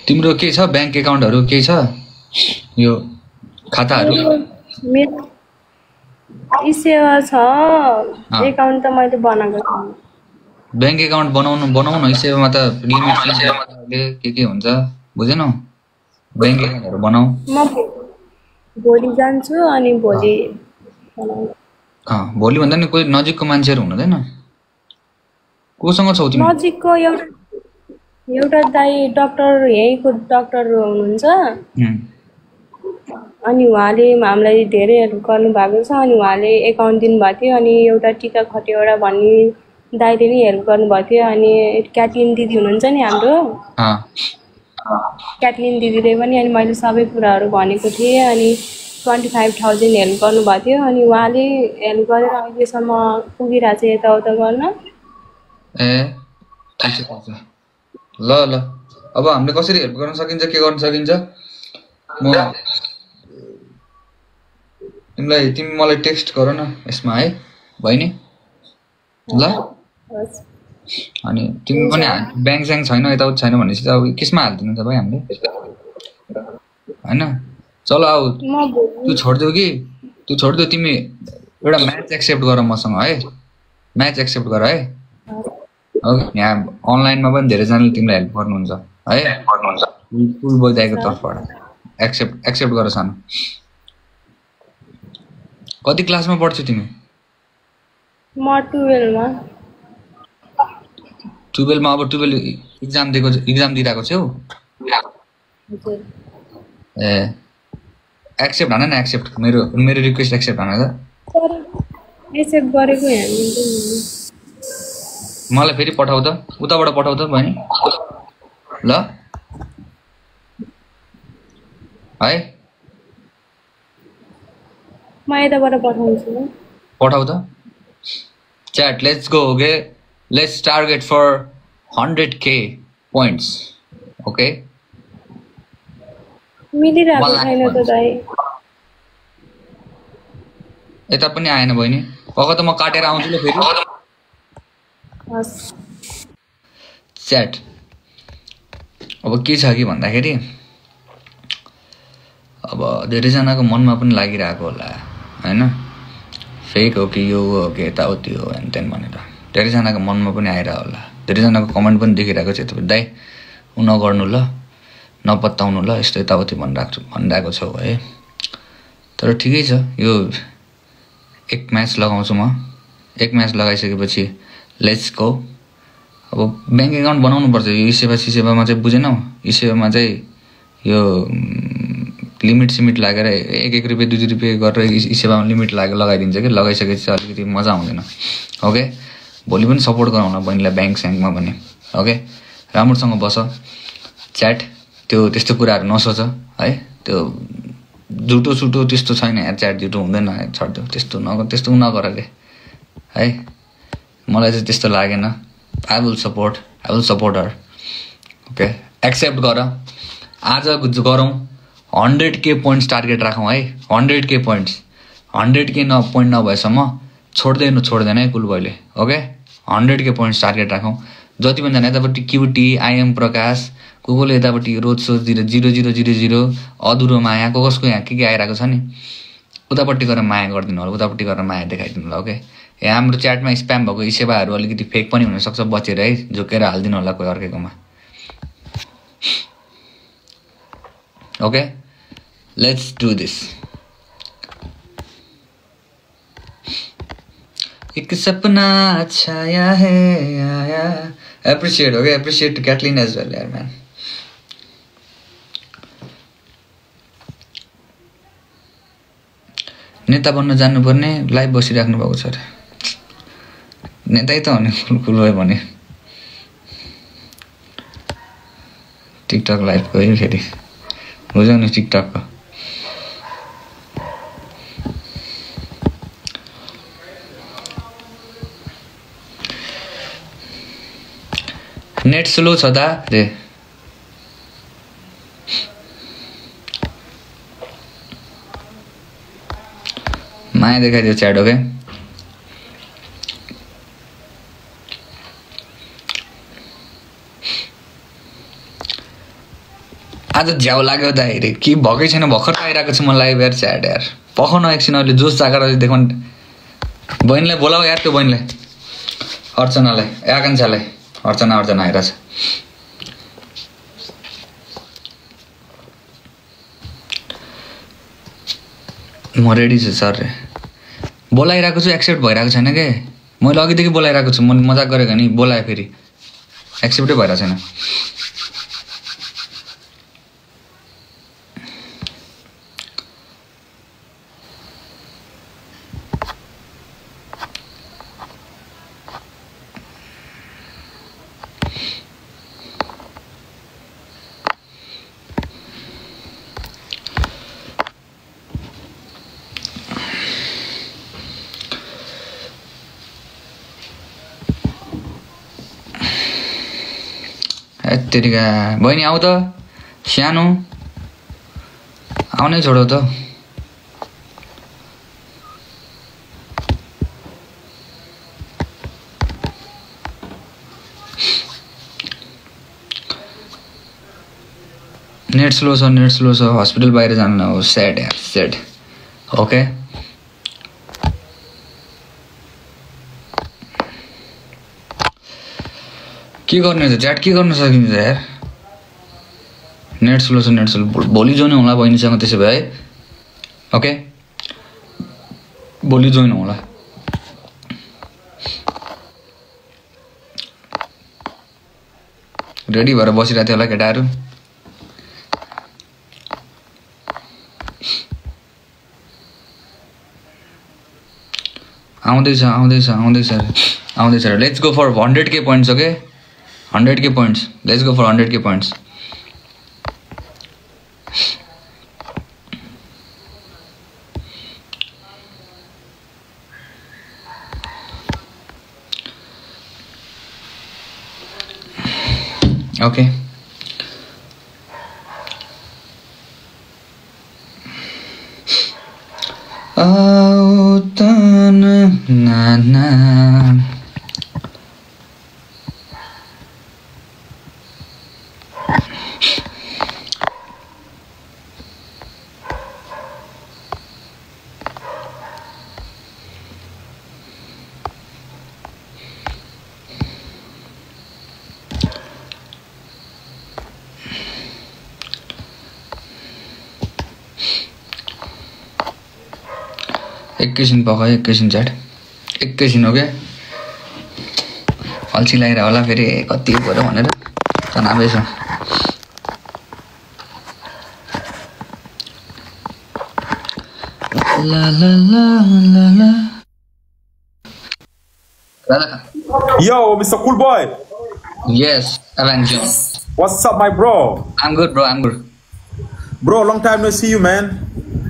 तिम्रो के छ ब्याङ्क एकाउन्टहरू के छ यो खाताहरू मेरो सेवा छ एकाउन्ट त मैले बनाएको छु ब्याङ्क एकाउन्ट बनाउनु न सेवामा त लिमिट के हुन्छ बुझेनौ ब्याङ्क एकाउन्टहरू बनाऊ म भोलि जान्छु अनि भोलि भोलि भन्दा नि कोही नजिकको मान्छेहरू हुनुहुँदैन कोसँग छौ तिमी नजिकको एउटा दाइ डाक्टर यहीँको डाक्टर हुनुहुन्छ अनि उहाँले हामीलाई धेरै हेल्प गर्नुभएको छ अनि उहाँले एकाउन्ट दिनुभएको थियो अनि एउटा टिका खटेवटा भन्ने दाइले नि हेल्प गर्नुभएको थियो अनि क्याटिन दिदी हुनुहुन्छ नि हाम्रो क्याटलिन दिदीले पनि अनि मैले सबै कुराहरू भनेको थिएँ अनि 25,000 हेल्प गर्नुभएको थियो अनि उहाँले हेल्प गरेर अहिलेसम्म पुगिरहेको छ यताउता गर्न। ए ठिक छ ल ल अब हामीले कसरी हेल्प गर्न सकिन्छ के गर्न सकिन्छ म तिमी मलाई टेक्स्ट गर न यसमा है बहिनी ल। अनि तिमी पनि ब्याङ्क स्याङ्क छैन यताउता छैन भनेपछि त अब केसमा हालिदिनु त भाइ हामीले होइन। चल अब तँ छोडिदेऊ तिमी एउटा म्याच एक्सेप्ट गर मसँग है म्याच एक्सेप्ट गर है। यहाँ अनलाइनमा पनि धेरैजनाले तिमीलाई हेल्प गर्नुहुन्छ है कुल बोइदाईको तर्फबाट एक्सेप्ट गर सानो। कति क्लासमा पढ्छौ तिमी? म 12मा। 12मा अब 12 इक्जाम दिइरहेको छौ? ए एक्सेप्ट हान न एक्सेप्ट मेरो रिक्वेस्ट एक्सेप्ट हान त। एक्सेप्ट गरेको मलाई फेरि पठाऊ त उताबाट पठाऊ त बहिनी ल है। म यताबाट पठाउँछु पठाऊ त chat let's go okay let's target for 100K points okay. मिलिरहेको छैन त दाइ। यता पनि आएन बहिनी पक्क त म काटेर आउँछु ल फेरि। च्याट अब के छ कि भन्दाखेरि अब धेरैजनाको मनमा पनि लागिरहेको होला होइन फेक हो कि यो हो कि यताउति हो हेन तेन भनेर धेरैजनाको मनमा पनि आइरहेको होला। धेरैजनाको कमेन्ट पनि देखिरहेको छ तपाईँ दाइ नगर्नु ल नपत्ताउनु ल यस्तो यताउति भनिरहेको छौ है। तर ठिकै छ यो एक म्याच लगाउँछु म। एक म्याच लगाइसकेपछि लेट्स गो। अब ब्याङ्क एकाउन्ट बनाउनु पर्छ यो सेवामा चाहिँ बुझेनौ। सेवामा चाहिँ यो लिमिट सिमिट लागेर 1 रुपियाँ 2 रुपियाँ गरेर सेवामा लिमिट लगाइदिन्छ कि लगाइसकेपछि अलिकति मजा आउँदैन ओके। भोलि पनि सपोर्ट गराउन बहिनीलाई ब्याङ्क स्याङ्कमा भने ओके। राम्रोसँग बस च्याट त्यो त्यस्तो कुराहरू नसोच है। त्यो झुटो सुटो त्यस्तो छैन यहाँ च्याट झुटो हुँदैन छड्दियो त्यस्तो नगर के है। मलाई चाहिँ त्यस्तो लागेन। I will support her okay. Accept गर आज गरौँ 100K पोइन्ट्स टार्गेट राखौँ है। 100K पोइन्ट्स 100K पोइन्ट नभएसम्म छोड्दैन है कुल भाइले ओके। 100K पोइन्ट्स टार्गेट राखौँ। जति पनि जना यतापट्टि क्युटी आइएम प्रकाश कोले यतापट्टि रोज सोचतिर 0000 अधुरो माया कसको यहाँ के आइरहेको छ नि उतापट्टि गएर माया गरिदिनु होला उतापट्टि गएर माया देखाइदिनु होला ओके। हाम्रो च्याटमा स्प्याम भएको सेवाहरू अलिकति फेक पनि हुनसक्छ बचेर है झुकेर हालिदिनु होला कोही अर्कैकोमा ओके। Let's do this. एक सपना छाया है आया appreciate okay. Appreciate to Caitlin as well यार मैन। नेता बन्न जानुपर्ने लाइभ बसिराख्नु भएको छ अरे नेतै त हो नि कुल भयो भने टिकटक लाइभ गयो फेरि बुझ्यौ नि टिकटकको नेट स्लो छ दा रे माया देखाइदियो च्याट ओके। आज झ्याउ लाग्यो त हेरे के भएकै छैन भर्खर आइरहेको छु मलाई यार च्याट यार पखाउन एकछिन अहिले जोस जागर देखाउनु बहिनीलाई बोलाऊ यार त्यो बहिनीलाई अर्चनालाई आकाङ्क्षालाई अर्चना आइरहेछ म रेडी छु सर बोलाइरहेको छु एक्सेप्ट भइरहेको छैन के मैले अघिदेखि बोलाइरहेको छु म मजाक गरेको नि बोलाएँ फेरि एक्सेप्टै भइरहेको छैन यत्तिका बहिनी आऊ त सानो आउनै छोडौ त नेट स्लो छ हस्पिटल बाहिर जानु न हो स्याड यार स्याड ओके के गर्ने त च्याट के गर्न सकिन्छ यार नेट स्लो भोलि जोइन होला बहिनीसँग त्यसो भए है ओके भोलि जोइन होला रेडी भएर बसिरहेको थियो होला केटाहरू आउँदैछ let's go for 100K points okay 100K points. Let's go for 100K points. Okay. Oh, na na. एकैछिन च्याट एकैछिन हो क्या अल्छी लागिरहेको होला फेरि कति पऱ्यो भनेर तनावै छ ला ला ला ला ला Yo, Mr. Cool Boy. Yes, Avengers. What's up, my bro? I'm good, bro. Bro, long time no see you, man.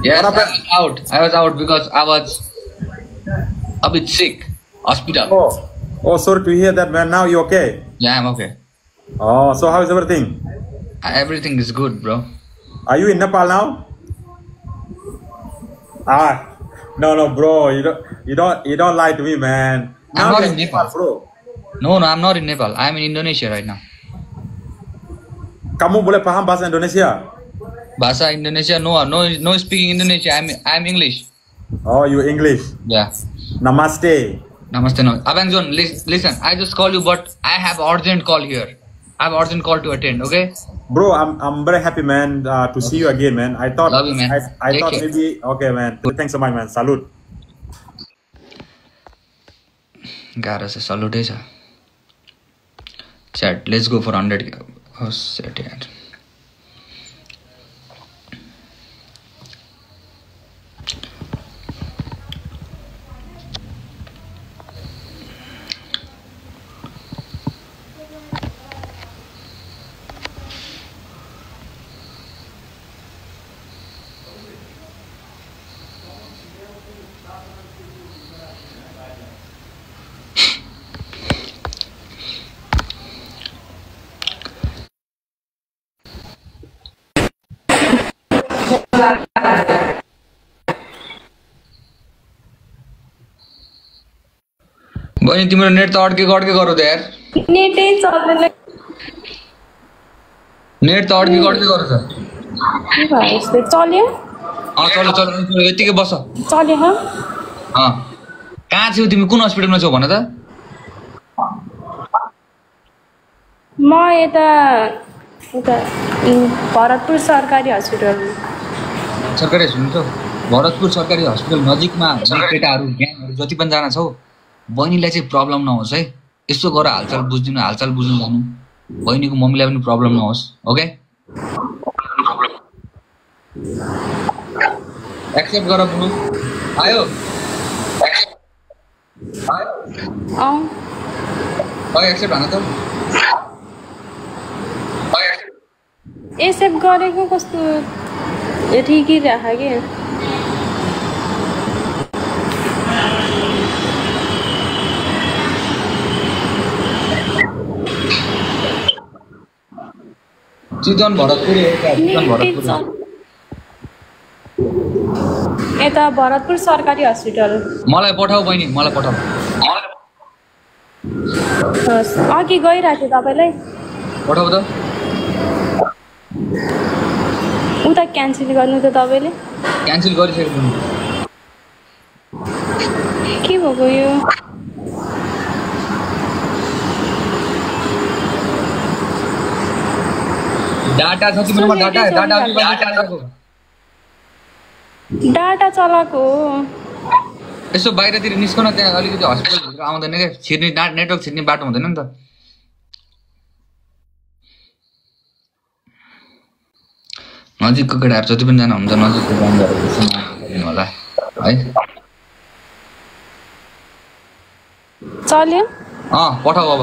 Yes, I was out because I was a bit sick. Hospital. Oh, sorry to hear that, man. Now you okay? Yeah, I'm okay. Oh, so how is everything? Everything is good, bro. Are you in Nepal now? No, bro. You don't lie to me, man. I'm not in Nepal, bro. No, I'm not in Nepal. I'm in Indonesia right now. Kamu boleh paham bahasa Indonesia? Bahasa Indonesia? No speaking Indonesia. I'm English. Oh, you English? Yeah. Namaste. Namaste. No. Abangjon, listen. I just call you, but I have urgent call here. I have urgent call to attend. Okay. Bro, I'm very happy, man, to see you again, man. I thought. Love you, man. I thought maybe. Okay, man. Thanks so much, man. Salute. गाह्रो छ सलुटै छ chat let's go for 100 हो set यार बहिनी तिम्रो net त अड्केको गरौ त यार नेटै चल्दैन नेट त अड्केको गरौ त के भयो यस्तो चल्यो चल्यो यतिकै बस चल्यो ह कहाँ छौ तिमी कुन हस्पिटलमा छौ भन त म यता भरतपुर सरकारी हस्पिटलमा सरकारी हस्पिटल छौ भरतपुर सरकारी हस्पिटल नजिकमा केटाहरू ग्याङहरू जति पनि जाना छौ बहिनीलाई चाहिँ प्रब्लम नहोस् है यसो गर हालचाल बुझ्दिनु हालचाल बुझ्नु जानु बहिनीको मम्मीलाई पनि प्रब्लम नहोस् ओके एक्सेप्ट गर बुनु आयो एक्सेप्ट भन त एक्सेप्ट गरेको कस्तो ठिकै राख के सुजन भरतपुर यता भरतपुर सरकारी हस्पिटल। मलाई पठाऊ बहिनी, मलाई पठाऊ। अघि गइरहेको थिएँ तपाईँलाई पठाऊ त। उता क्यान्सल गर्नु त तपाईँले। क्यान्सल गरिसकेको छु। के भएको यो? डाटा छ कि मेरोमा? डाटा डाटा चलाएको हो। यसो बाहिरतिर निस्कन, त्यहाँ अलिकति हस्पिटलभित्र आउँदैन क्या, छिर्ने नेटवर्क छिर्ने बाटो हुँदैन नि त। नजिकको केटाहरू जति पनि जानु हुन्छ नजिकको गाउँहरू होला है। चल्यो? पठाऊ अब।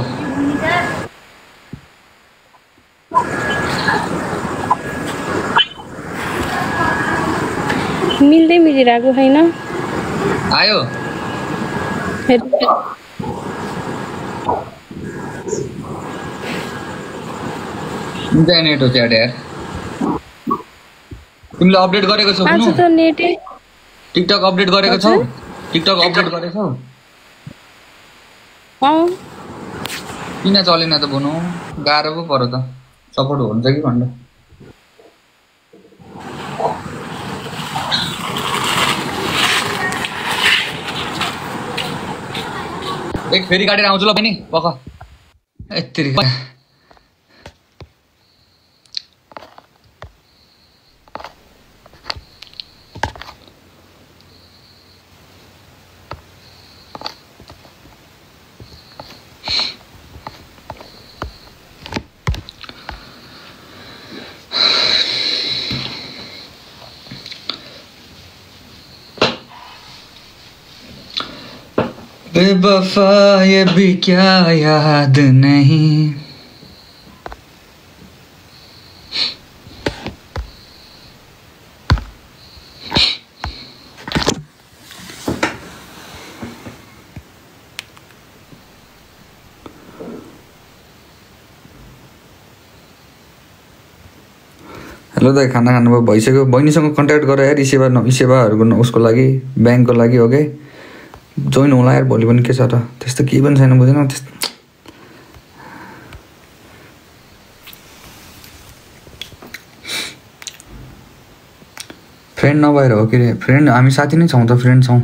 मिलिरहेको छैन। आयो नेट हो च्याट यार। तिमीले अपडेट गरेको छौ? आज त नेटै। टिकटक अपडेट गरेको छौ? टिकटक अपडेट गरेछौ? किन चलेन त बुनु? गाह्रो पो पर्यो त। सपोर्ट हुन्छ कि भन्नु। एक फेरि काटेर आउँछु ल बहिनी पख। यत्तिरी बेवफा ये भी क्या याद नहीं। हेलो दाइ, खाना खानुभयो? भइसक्यो। बहिनीसँग कन्ट्याक्ट गर यार, सेवाहरूको उसको लागि, ब्याङ्कको लागि हो कि जोइन होला यार। भोलि पनि के छ त, त्यस्तो केही पनि छैन बुझेन। त्यस्तो फ्रेन्ड नभएर हो कि रे? फ्रेन्ड हामी साथी नै छौँ त, फ्रेन्ड छौँ।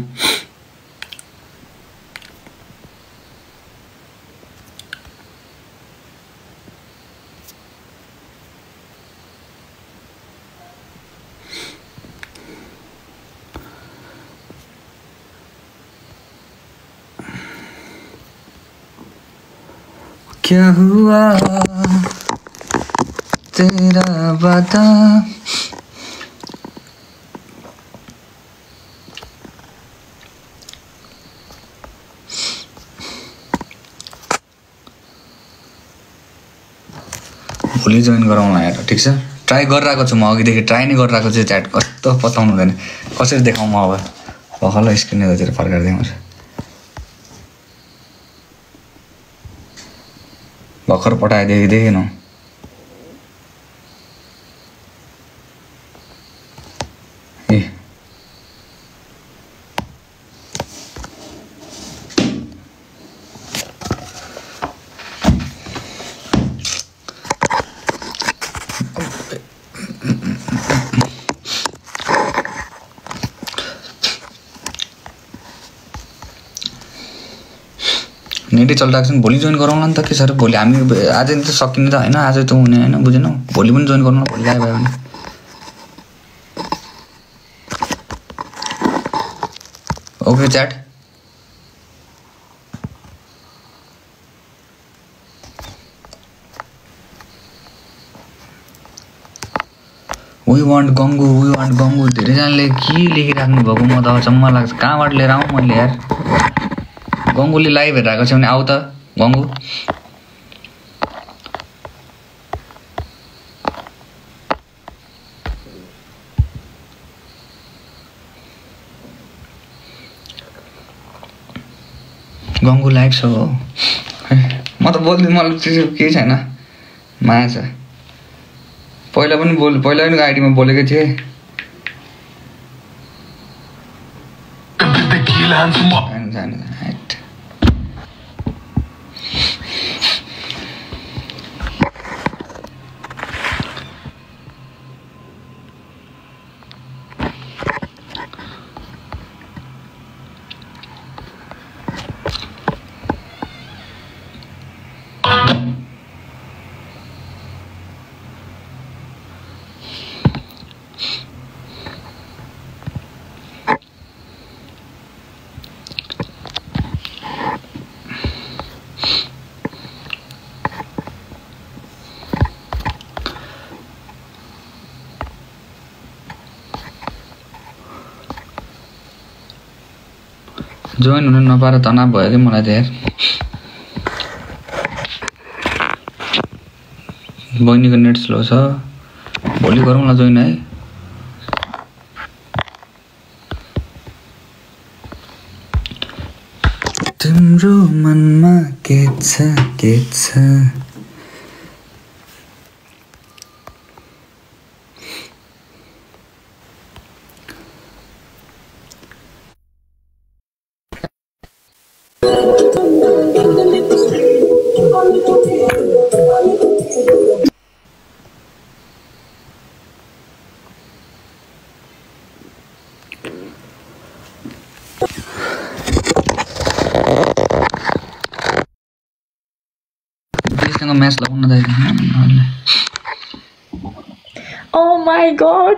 क्या हुआ तेरा बता। भोलि जोइन गराउँला यार, ठिक छ? ट्राई गरिरहेको छु म, अघिदेखि ट्राई नै गरिरहेको छु। च्याट कस्तो पताउनु हुँदैन, कसरी देखाउँ म अब? भर्खर स्क्रिन यतातिर फर्काएर देखाउँछ। भर्खर पठाएदेखि देखेन। ए नेटै चलिरहेको छ। भोलि जोइन गराउँला नि त, के छ र? भोलि हामी आज त सकिने त होइन, आज त हुने होइन, बुझेनौ? भोलि पनि जोइन गर्नु, भोलि आयो भने। Okay chat. वी वान्ट गङ्गु धेरैजनाले के लेखिराख्नु भएको म त अचम्म लाग्छ। कहाँबाट लिएर आउँ मैले यार? गङ्गुले लाइभ हेरेको छ भने आऊ त गङ्गु। गङ्गु लाइभ छ हो? म त बोल्दिनँ, मलाई केही छैन, माया छ। पहिला पनि आइडीमा बोलेकै थिएँ। जोइन हुन नपाएर तनाव भयो कि मलाई त यार। बहिनीको नेट स्लो छ, भोलि गरौँला जोइन है। तिम्रो मनमा के छ के छ? Match Oh my god,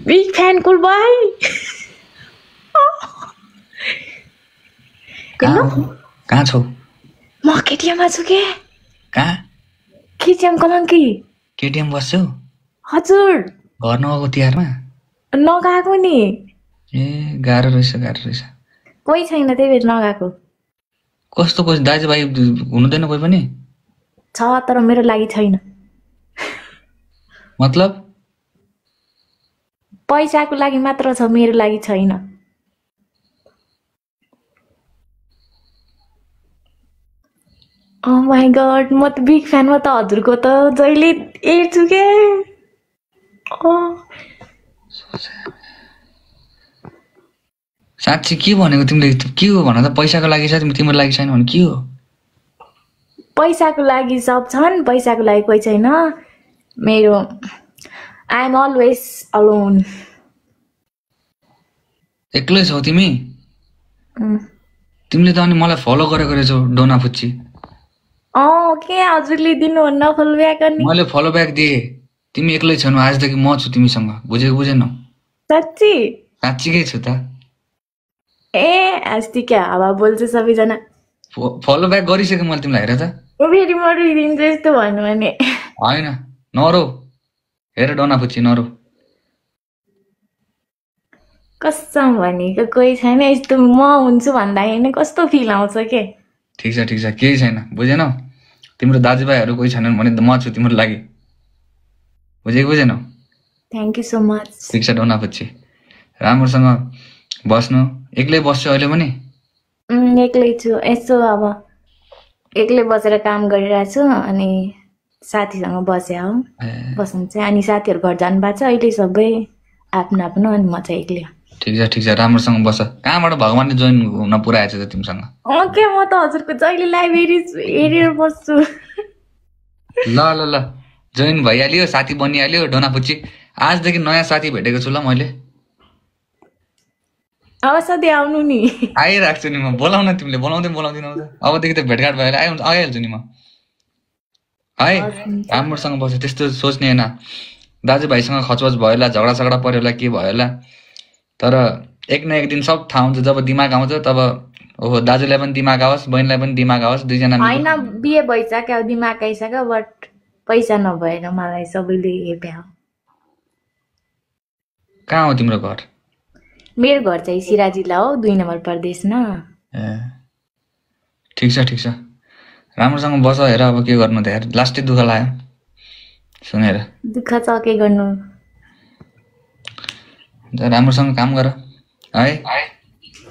big fan cool boy. कहाँ छौ? म केटीएममा छु के? कहाँ? केटीएम कलङ्की। केटीएम बस्छौ? हजुर। घर नगएको तिहारमा? नगएको नि। ए गाह्रो रहेछ। कोही छैन त्यही भएर नगएको। कस्तो दाजुभाइ हुनुहुँदैन कोही पनि? छ तर मेरो लागि छैन। मतलब? पैसाको लागि मात्र छ, मेरो लागि छैन। Oh my god, म त बिग फ्यान, म त हजुरको त जहिले हेर्छु के। साँच्ची के भनेको तिमीले? के हो भन त? पैसाको लागि छ, तिम्रो लागि छैन भने के हो? पैसाको लागि सब छन्, पैसाको लागि कोही छैन। मेरो आई एम अलवेज अलोन। एक्लै छौ तिमी? तिमीले त अनि मलाई फलो गरेको रहेछौ डोना फुच्ची। के हजुरले दिनुहुन्न फलो ब्याक अनि? मैले फलो ब्याक दिए। तिमी एक्लै छैनौ, आजदेखि म छु तिमीसँग। बुझेनौ? साच्ची? साच्चीकै छु त। अस्ति क्या हावा बोल्छ सबैजना। फलो ब्याक गरिसकेँ मैले तिमीलाई, हेर त। फेरि म रुइदिन्छु यस्तो भन्नु भने। होइन नरो, हेर डोना फुच्ची नरो। कसम भनेको कोही छैन, यस्तो म हुन्छु भन्दाखेरि कस्तो फिल आउँछ के। ठिक छ केही छैन, बुझेनौ? तिम्रो दाजुभाइहरू कोही छैनन् भने म छु तिम्रो लागि। बुझेनौ? Thank you so much. ठिक छ डोना फुच्ची, राम्रोसँग बस्नु। एक्लै बस्छु अहिले पनि? एक्लै छु, यसो अब एक्लै बसेर काम गरिरहेको छु अनि साथीसँग बस्या हो। बस्नु चाहिँ अनि साथीहरू घर जानु भएको छ अहिले, सबै आफ्नो अनि म चाहिँ एक्लै। ठिक छ राम्रोसँग बस। कहाँबाट भगवानले जोइन हुन पुऱ्याएछ त तिमीसँग? के म त हजुरको जहिले लाइब्रेरी हेरेर बस्छु। ल जोइन भइहाल्यो, साथी बनिहाल्यो डोना फुच्ची। आजदेखि नयाँ साथी भेटेको छु ल मैले। अब सधैँ आउनु नि। आइराख्छु नि म, बोलाउन तिमीले बोलाउँदिनौ त। अबदेखि त भेटघाट भएर आइहाल्छु नि म है। राम्रोसँग बस्यो, त्यस्तो सोच्ने होइन। दाजुभाइसँग खचबच भयो होला, झगडा पर्यो होला, के भयो होला, तर एक न एक दिन सब थाहा हुन्छ। जब दिमाग आउँछ तब ओहो दाजुलाई पनि दिमाग आओस्, बहिनीलाई पनि दिमाग आओस्, दुईजना। होइन बिहे भइसक्यो, दिमाग आइसक्यो, बट पैसा नभएर मलाई सबैले हेप्या। कहाँ हो तिम्रो घर? मेरो घर चाहिँ सिरा जिल्ला हो, 2 नम्बर प्रदेशमा। ठिक छ राम्रोसँग बस। हेर अब के गर्नु त यार, लास्टै दुःख लाग्यो सुनेर। दुःख छ के गर्नु, राम्रोसँग काम गर है।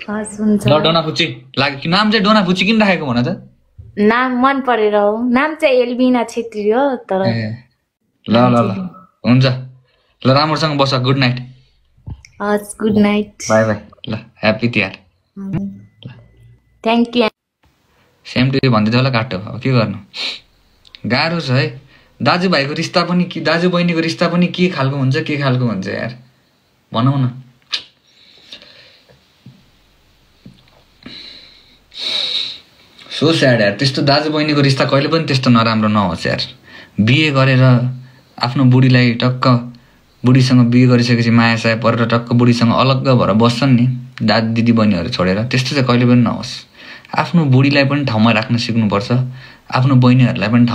ल डोना फुच्ची लाग्यो। नाम चाहिँ डोना फुच्ची किन राखेको भन त? नाम मन परेर हो। नाम चाहिँ एल्बिना छेत्री हो, तर ल हुन्छ ल राम्रोसँग बस गुड नाइट हस् गुड नाइट बाई बाई ल happy Tihar thank you same to you भन्दै थियो होला काट्यो अब के गर्नु गाह्रो छ है दाजुभाइको रिस्ता पनि के दाजु बहिनीको रिस्ता पनि के खालको हुन्छ यार भनौँ न सो स्याड यार त्यस्तो दाजु बहिनीको रिस्ता कहिले पनि त्यस्तो नराम्रो नहोस् यार बिहे गरेर आफ्नो बुढीलाई टक्क बुढीसँग बिहे गरिसकेपछि माया साया परेर टक्क बुढीसँग अलग्ग भएर बस्छन् नि दाजु दिदी बहिनीहरू छोडेर त्यस्तो चाहिँ कहिले पनि नहोस् आफ्नो बुढीलाई पनि ठाउँमा राख्न सिक्नुपर्छ आफ्नो बहिनीहरूलाई पनि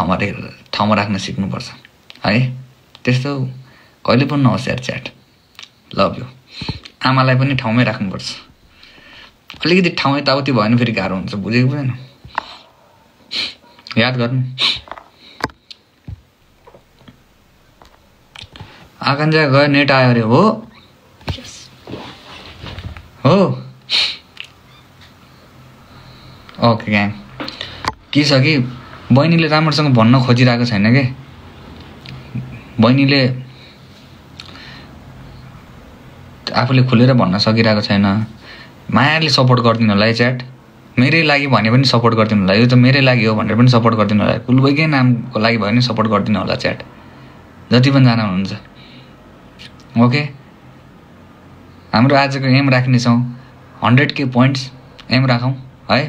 ठाउँमा राख्न सिक्नुपर्छ है त्यस्तो कहिले पनि नहोस् यार च्याट लभ यु आमालाई पनि ठाउँमै राख्नुपर्छ अलिकति ठाउँ यताउति भएन फेरि गाह्रो हुन्छ बुझेको भएन याद गर्नु आकाङ्क्षा गयो नेट आयो अरे हो ओके ग्याङ के छ कि बहिनीले राम्रोसँग भन्न खोजिरहेको छैन के बहिनीले आफूले खुलेर भन्न सकिरहेको छैन मायाले सपोर्ट गरिदिनु होला है च्याट मेरै लागि भने पनि सपोर्ट गरिदिनु होला यो त मेरै लागि हो भनेर पनि सपोर्ट गरिदिनु होला कुलबैकै नामको लागि भयो भने सपोर्ट गरिदिनु होला च्याट जति पनि जना हुनुहुन्छ ओके हाम्रो आजको एम राख्नेछौँ 100K पोइन्ट्स एम राखौँ है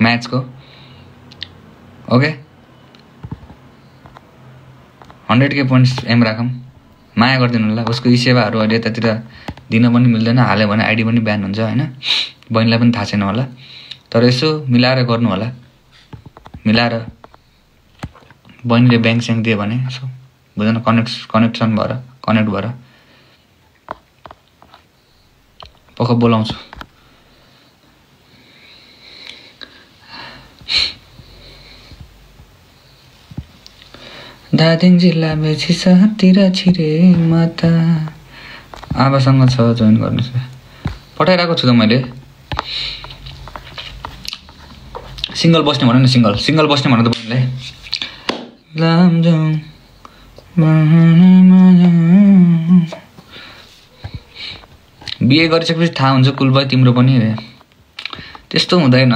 म्याचको ओके 100K पोइन्ट्स एम राखौँ माया गरिदिनु होला उसको यी सेवाहरू अहिले यतातिर दिन पनि मिल्दैन हाल्यो भने आइडी पनि ब्यान हुन्छ होइन बहिनीलाई पनि थाहा छैन होला तर यसो मिलाएर गर्नु होला मिलाएर बहिनीले ब्याङ्क स्याङ्क दियो भने यसो बुझ्दैन कनेक्ट भएर पक्क बोलाउँछु दार्जिलिङ जिल्ला मेची सहरतिर छिरे माता आबासँग छ जोइन गर्नुहोस् पठाइरहेको छु त मैले सिङ्गल बस्ने भन न सिङ्गल बस्ने भन त बहिनीलाई बिहे गरिसकेपछि थाहा हुन्छ कुलबाई तिम्रो पनि त्यस्तो हुँदैन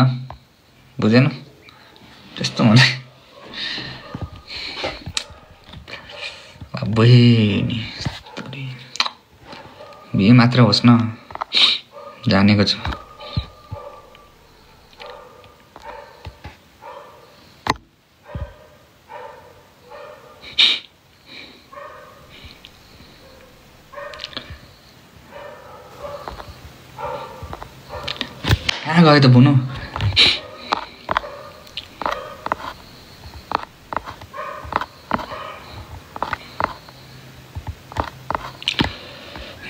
बुझेन त्यस्तो हुँदैन बहिनी बिहे मात्र होस् न जानेको छु कहाँ गयो त बुनु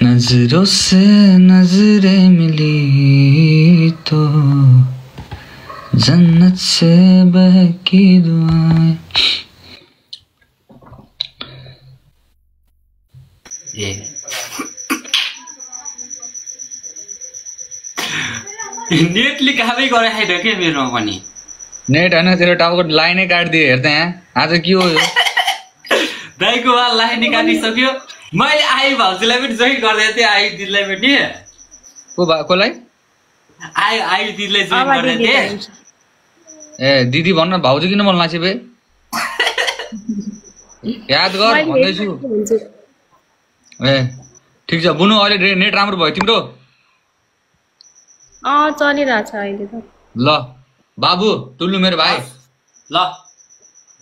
नजरों से नजरें मिली तो जन्नत से बहकी दुआएं नेटले कामै गराइदियो के मेरो पनि नेट हैन तेरो टावरको लाइनै काटिदियो हेर्दा यहाँ आज के हो यो दाइको वा लाइन काटिसक्यो मैले आइ भाउजूलाई पनि जोइन गर्दै थिएँ आइ दिदीलाई पनि कोलाई आइ दिदीलाई जोइन गर्दै थिएँ ए दिदी भन्न भाउजू किन बोल्न लाग्छ बे याद गर भन्दैछु ए ठिक छ बुनु अहिले नेट राम्रो भयो तिम्रो चलिरहेछ अहिले त ल बाबु टुल्लु मेरो भाइ ल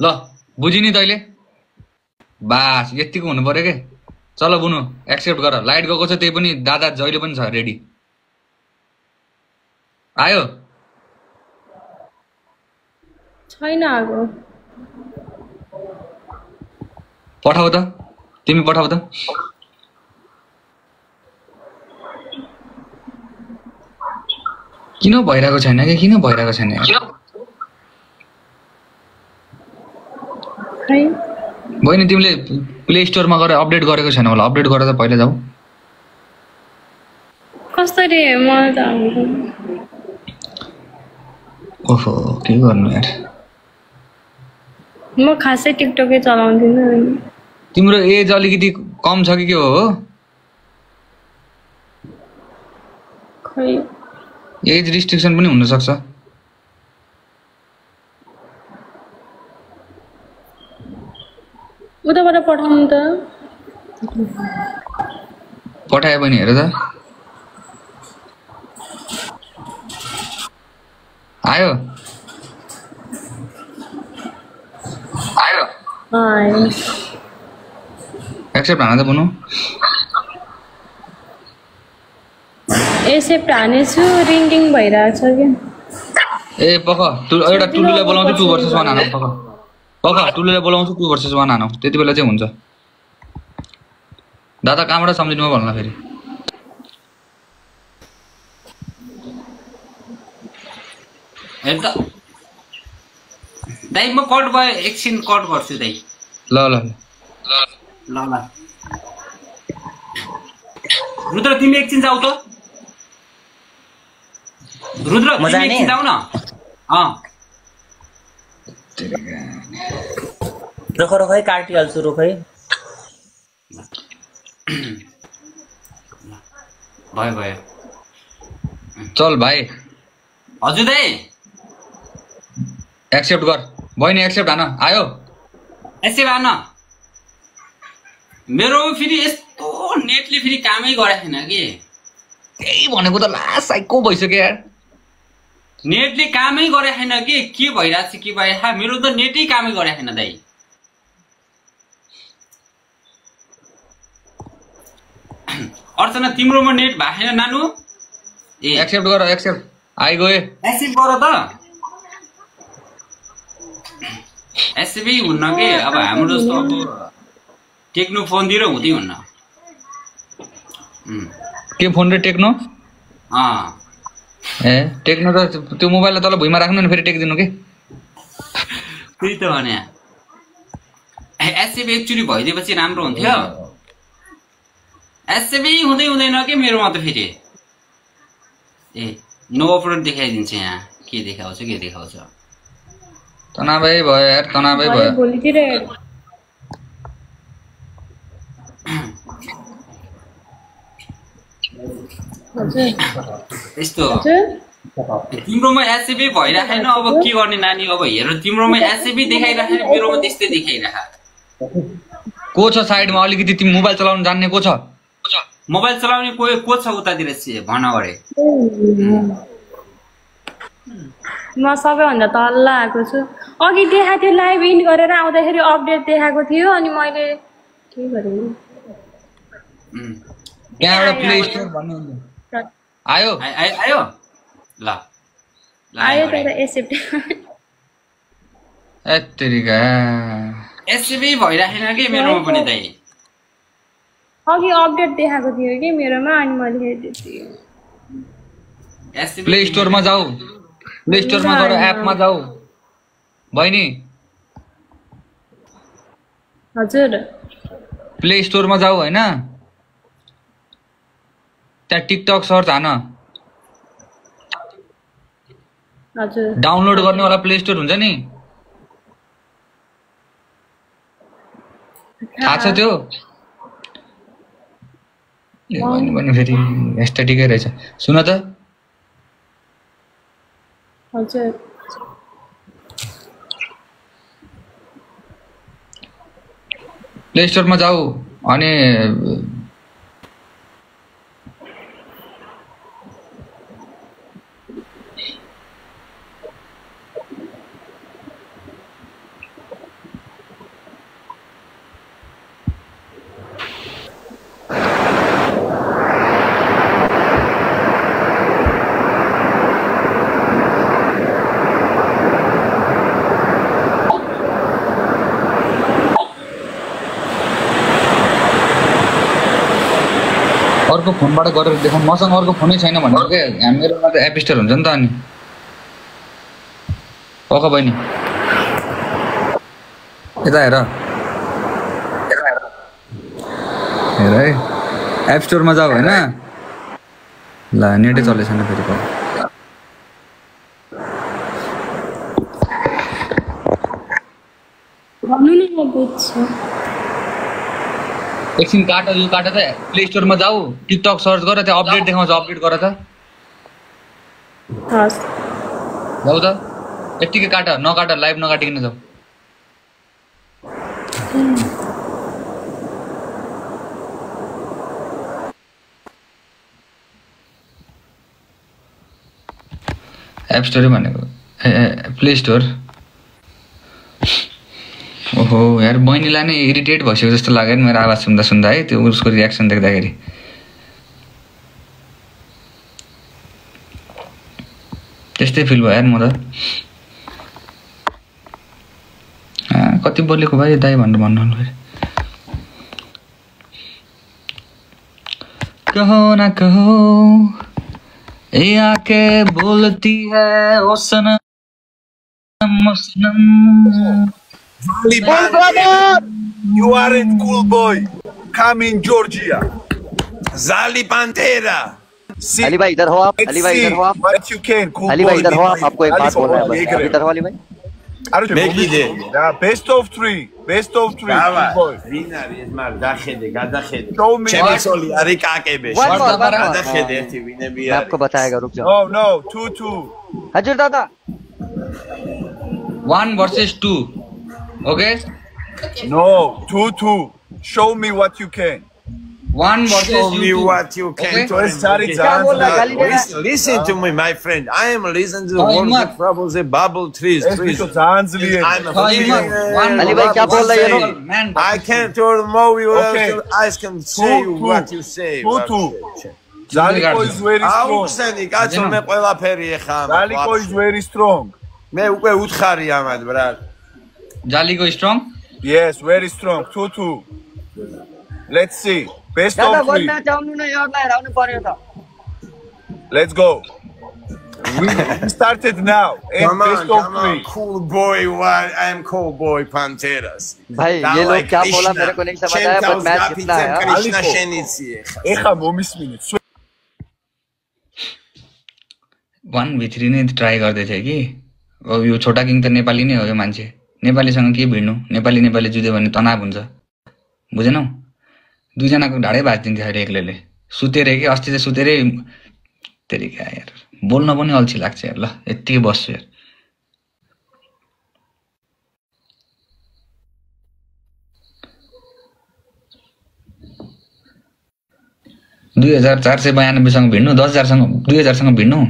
ल बुझि नि तैँले बास यतिको हुनु पर्यो के चल बुनु एक्सेप्ट गर लाइट गएको छ त्यही पनि दादा जहिले पनि छ रेडी आयो छैन आएको पठाऊ त तिमी पठाऊ त किन भइरहेको छैन कि किन भइरहेको छैन बहिनी तिमीले प्ले स्टोरमा गएर अपडेट गरेको छैन होला अपडेट गरेर पहिला जाऊ कसरी मलाई त ओहो के गर्नु यार म खासै टिकटकै चलाउँदिनँ तिम्रो एज अलिकति कम छ कि के हो? खै एज रिस्ट्रिक्सन पनि हुन सक्छ। उताबाट पठाउनु त। पठायो भने हेर त। आयो आयो एक्सेप्ट हान त बुनु। एक्सेप्ट हानेछु रिङ भइरहेको छ कि। ए पख एउटा टुलुलाई बोलाउँछु 2 वर्सेस 1 हानौ। पख टुलुलाई बोलाउँछु 2 वर्सेस 1 हानौ। त्यति बेला चाहिँ हुन्छ। दादा कहाँबाट सम्झिनु म भन्ला फेरि। हेर त दाइ म कट भयो एकछिन कट गर्छु दाइ। ल ल ल ल रुद्र तिमी एकछिन जाऊ त। रुद्र तिमी एकछिन जाऊ न। रोख है काटिहाल्छु रोख है। भयो चल भाइ। हजुर दाइ एक्सेप्ट गर। बहिनी एक्सेप्ट हान। आयो एक्सेप्ट हान। मेरो फेरि यस्तो नेटले फेरि कामै गरेको छैन कि। त्यही भनेको त लास्ट साइको भइसक्यो यार। नेटले कामै गरेको छैन के भइरहेछ के भइरहेछ। मेरो त नेटै कामै गरेको छैन दाइ। अर्चना तिम्रोमा नेट भएको छैन नानु? ए एक्सेप्ट गर। एक्सेप्ट आइ गए। एक्सेप्ट गर त। एसबी हुन्न के अब हाम्रो जस्तो अब टेक्नो फोनतिर हुँदै हुन्न। के फोन रे टेक्नो? ए टेक्नो त त्यो मोबाइललाई तल भुइँमा राख्नु नि फेरि टेक्दिनु के। त्यही त भने एसबी एकचोटि भइदिएपछि राम्रो हुन्थ्यो। एसबी हुँदैन के मेरोमा त फेरि। ए नो अपलोड देखाइदिन्छ यहाँ। के देखाउँछ तनावै भयो यार। तनावै भयो। भोलितिर यस्तो तिम्रोमा एसबी भइरहेको छैन। अब के गर्ने नानी? अब हेर तिम्रोमा एसबी देखाइरहेको छैन मेरोमा त्यस्तै देखाइरहेको। को छ साइडमा अलिकति? तिमी मोबाइल चलाउन जान्ने को छ? मोबाइल चलाउने को छ उतातिर भन गरे। म सबैभन्दा तल आएको छु। अघि देखाएको थियो लाइभ इन गरेर आउँदाखेरि अपडेट देखाएको थियो अनि मैले के गरेँ। त्यहाँबाट प्ले स्टोर भन्ने हुन्छ। आयो आयो ल आयो तर एक्सेप्ट। एत्तेरिका एसबी भइरहेन के मेरोमा पनि दाइ। अघि अपडेट देखाएको थियो कि मेरोमा अनि मैले हेर्दै प्ले स्टोरमा जाऊ। प्ले स्टोरमा गएर एपमा जाऊ बहिनी। हजुर प्ले स्टोरमा जाऊ हैन। त्यहाँ टिकटक सर्च हान। हजुर डाउनलोड गर्नेवाला प्ले स्टोर हुन्छ नि। थाहा छ त्यो? बहिनी फेरि एस्थेटिकै रहेछ। सुन त। हजुर प्ले स्टोरमा जाऊ अनि अर्को फोनबाट गरेर देखाउँ। मसँग अर्को फोनै छैन भनेको के। मेरोमा त एप स्टोर हुन्छ नि त। अनि पख बहिनी यता हेर। हेर है एप स्टोरमा जाऊ होइन। ल नेटै चलेको छैन फेरि। भन्नु नि म बुझ्छु। एकछिन काट यो काट त प्ले स्टोरमा जाऊ टिकटक सर्च गर त्यहाँ अपडेट देखाउँछ अपडेट गर त हस् जाऊ त यतिकै काट नकाट लाइभ नकाटिकन जाऊ एप स्टोर भनेको प्ले स्टोर ओहो यार बहिनीलाई नै इरिटेट भइसक्यो जस्तो लाग्यो नि मेरो आवाज सुन्दा सुन्दा है त्यो उसको रियाक्सन देख्दाखेरि त्यस्तै फिल भयो यार म त कति बोलेको भाइ दाइ भनेर भन्नु फेरि कहो न कहो ये आके बोलती है ओ सनम Zali brother, you aren't cool boy. Come in Georgia. Zali Pantera. Ali भाई इधर हो आप अली भाई इधर हो आप What you can, cool Ali भाई boy. इधर हो आप आपको एक बात बोलना है बस इधर हो अली भाई Make it best of three. Best of three. Cool boy. Show me. मैं आपको बताएगा रुक जाओ Oh no, 2-2. हजुर दादा 1 versus 2 okay No, 2-2. Show me what you can. 1 versus Show me you what you can. Okay. Listen to me, my friend. I am listening to one of the troubles, the bubble trees. I'm Ali भाई क्या बोल रहे हो I can't tell more you Okay. I can say what you say. 2-2. Zaliko is very strong. Zaliko is very strong. მე უკვე უთხარი ამად ბრატ. Jaliko is strong Yes, very strong. 2-2. Let's see. Best दादा of three. बोल्न चाहनु न योलाई हराउनु पर्यो त Let's go. We started now. And Come best on, of three. cool boy. Why I am cool boy Panteras. भाई ये लोग क्या बोला मेरे को नहीं समझ आया पर मैच जितना है Krishna Shenitsi. Ეხა მომისმინეთ. 1v3 नै ट्राई गर्दै थिए कि अब यो छोटा किङ त नेपाली नै हो यो मान्छे नेपालीसँग के भिड्नु नेपाली नेपाली जुध्यो भने तनाव हुन्छ बुझेनौ दुईजनाको ढाडै भाँचिदिन्थ्यो अहिले एक्लैले सुतेरै कि अस्ति चाहिँ सुतेरै तेरिका यार बोल्न पनि अल्छी लाग्छ यार ल यतिकै बस्छु यार $2492 सँग भिड्नु 10,000 सँग 2,000 सँग भिड्नु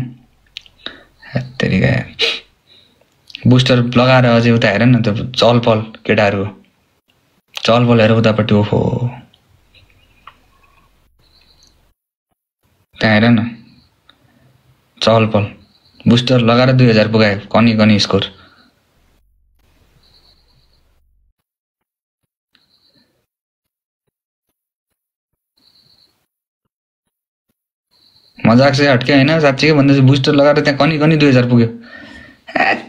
तेरिका यार बुस्टर लगाएर अझै उता हेर न त चलपल केटाहरू चलपल हेर उतापट्टि ओहो त्यहाँ हेर न चलपल बुस्टर लगाएर 2,000 पुगायो कनी कनी स्कोर मजाक चाहिँ हट्के होइन साँच्चीकै भन्दैछु बुस्टर लगाएर त्यहाँ कनी कनी 2,000 पुग्यो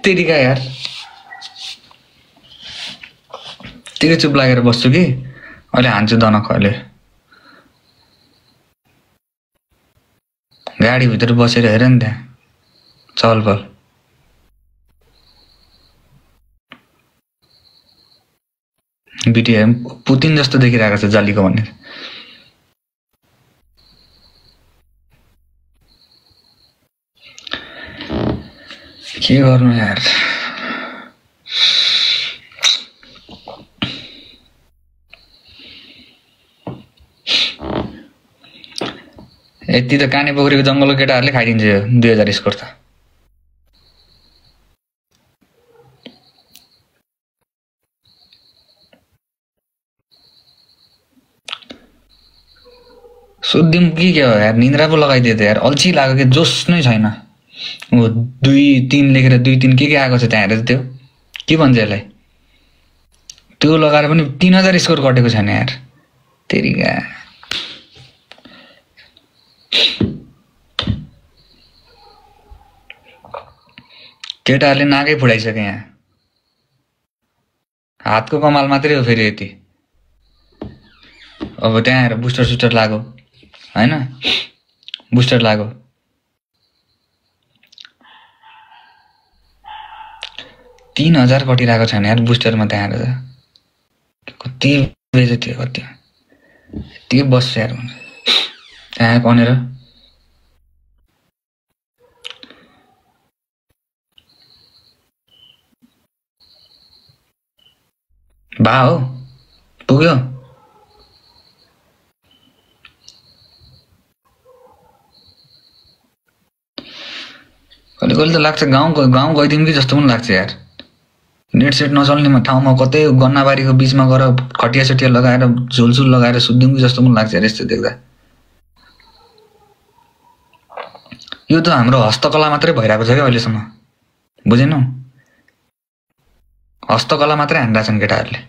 तेरिका यार त्यही चुप लागेर बस्छु कि अहिले हान्छु दनख अहिले गाडीभित्र बसेर हेर नि त्यहाँ चलपल बिटिएम पुतिन जस्तो देखिरहेको छ जालीको भनेर के गर्नु यार यति त काने पोखरीको जङ्गलको केटाहरूले खाइदिन्छ यो 2,000 स्कोर त सोधिदिउँ कि के हो यार निन्द्रा पो लगाइदियो त यार अल्छी लाग्यो कि जोस नै छैन 2-3 लेखेर 2-3 के आएको छ त्यहाँ हेरेर त्यो के भन्छ यसलाई त्यो लगाएर पनि 3,000 स्कोर कटेको छैन यार तेरिका केटाहरूले नाकै फुटाइसके यहाँ हातको कमाल मात्रै हो फेरि यति अब त्यहाँ हेर बुस्टर सुस्टर लाग्यो हैन बुस्टर लाग्यो 3,000 कटिरहेको छैन यार बुस्टरमा त्यहाँ हेर कति बेजे थियो कति के बस्छ यार त्यहाँ कनेर बा हो पुग्यो कहिले कहिले त लाग्छ गाउँ गइदिउँ कि जस्तो पनि लाग्छ यार नेट सेट नचल्ने ठाउँमा कतै गन्नाबारीको बिचमा गएर खटिया सटिया लगाएर झोलसुल लगाएर सुत्दिउँ कि जस्तो पनि लाग्छ यार यस्तो देख्दा यो त हाम्रो हस्तकला मात्रै भइरहेको छ क्या अहिलेसम्म बुझेनौ हस्तकला मात्रै हानिरहेछन् केटाहरूले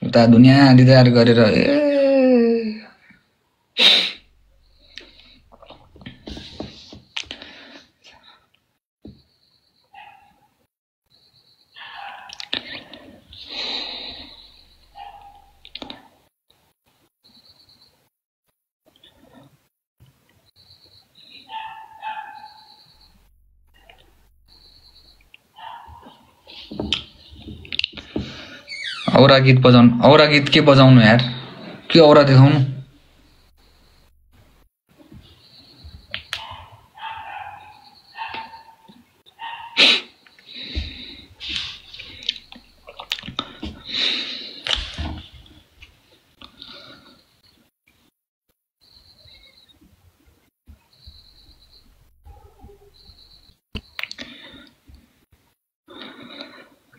उता दुनियाँ आदि तयार गरेर औरा गीत बजाउनु औरा गीत के बजाउनु यार के औरा देखाउनु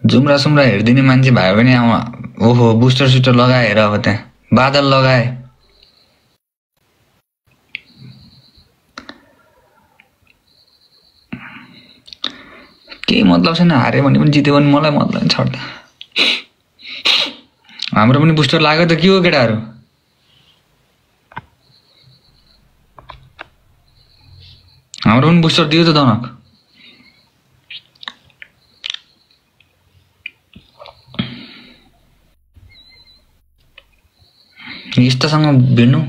जुम्रा सुम्रा हेरिदिने मान्छे भयो भने ओहो बुस्टर सुस्टर लगाएर अब त्यहाँ बादल लगाए केही मतलब छैन हारे भने पनि जित्यो भने मलाई मतलब छड्दा हाम्रो पनि बुस्टर लाग्यो त के हो केटाहरू हाम्रो पनि बुस्टर दियो त दनक यस्तासँग भिड्नु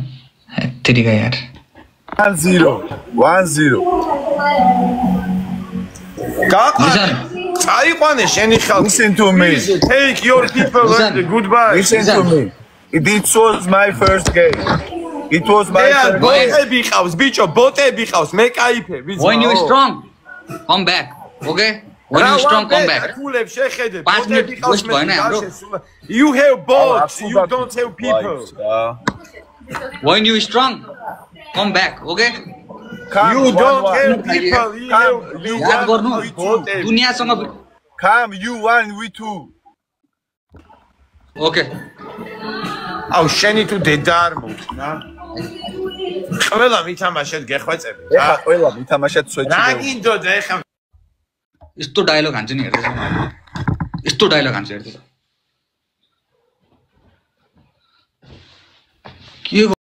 तेरिका यार 1-0 Listen to me. Take your people and goodbye. Listen to me. It was my first game. It was my first game. When you strong, come back. Okay? When you strong, come back. 5 minutes waste भयो नि हाम्रो You have boats, you don't have people. When you strong, come back, okay? You don't have people. You याद गर्नु दुनियासँग come, you 1v2. Okay. او شنی تو ددارمو خبلا میتماشد گخوات ابي خبلا میتماشد سوچي راگین دو دخم यस्तो dialogue हान्छु नि हेर्दै यस्तो डायलग हान्छु हेर्दै के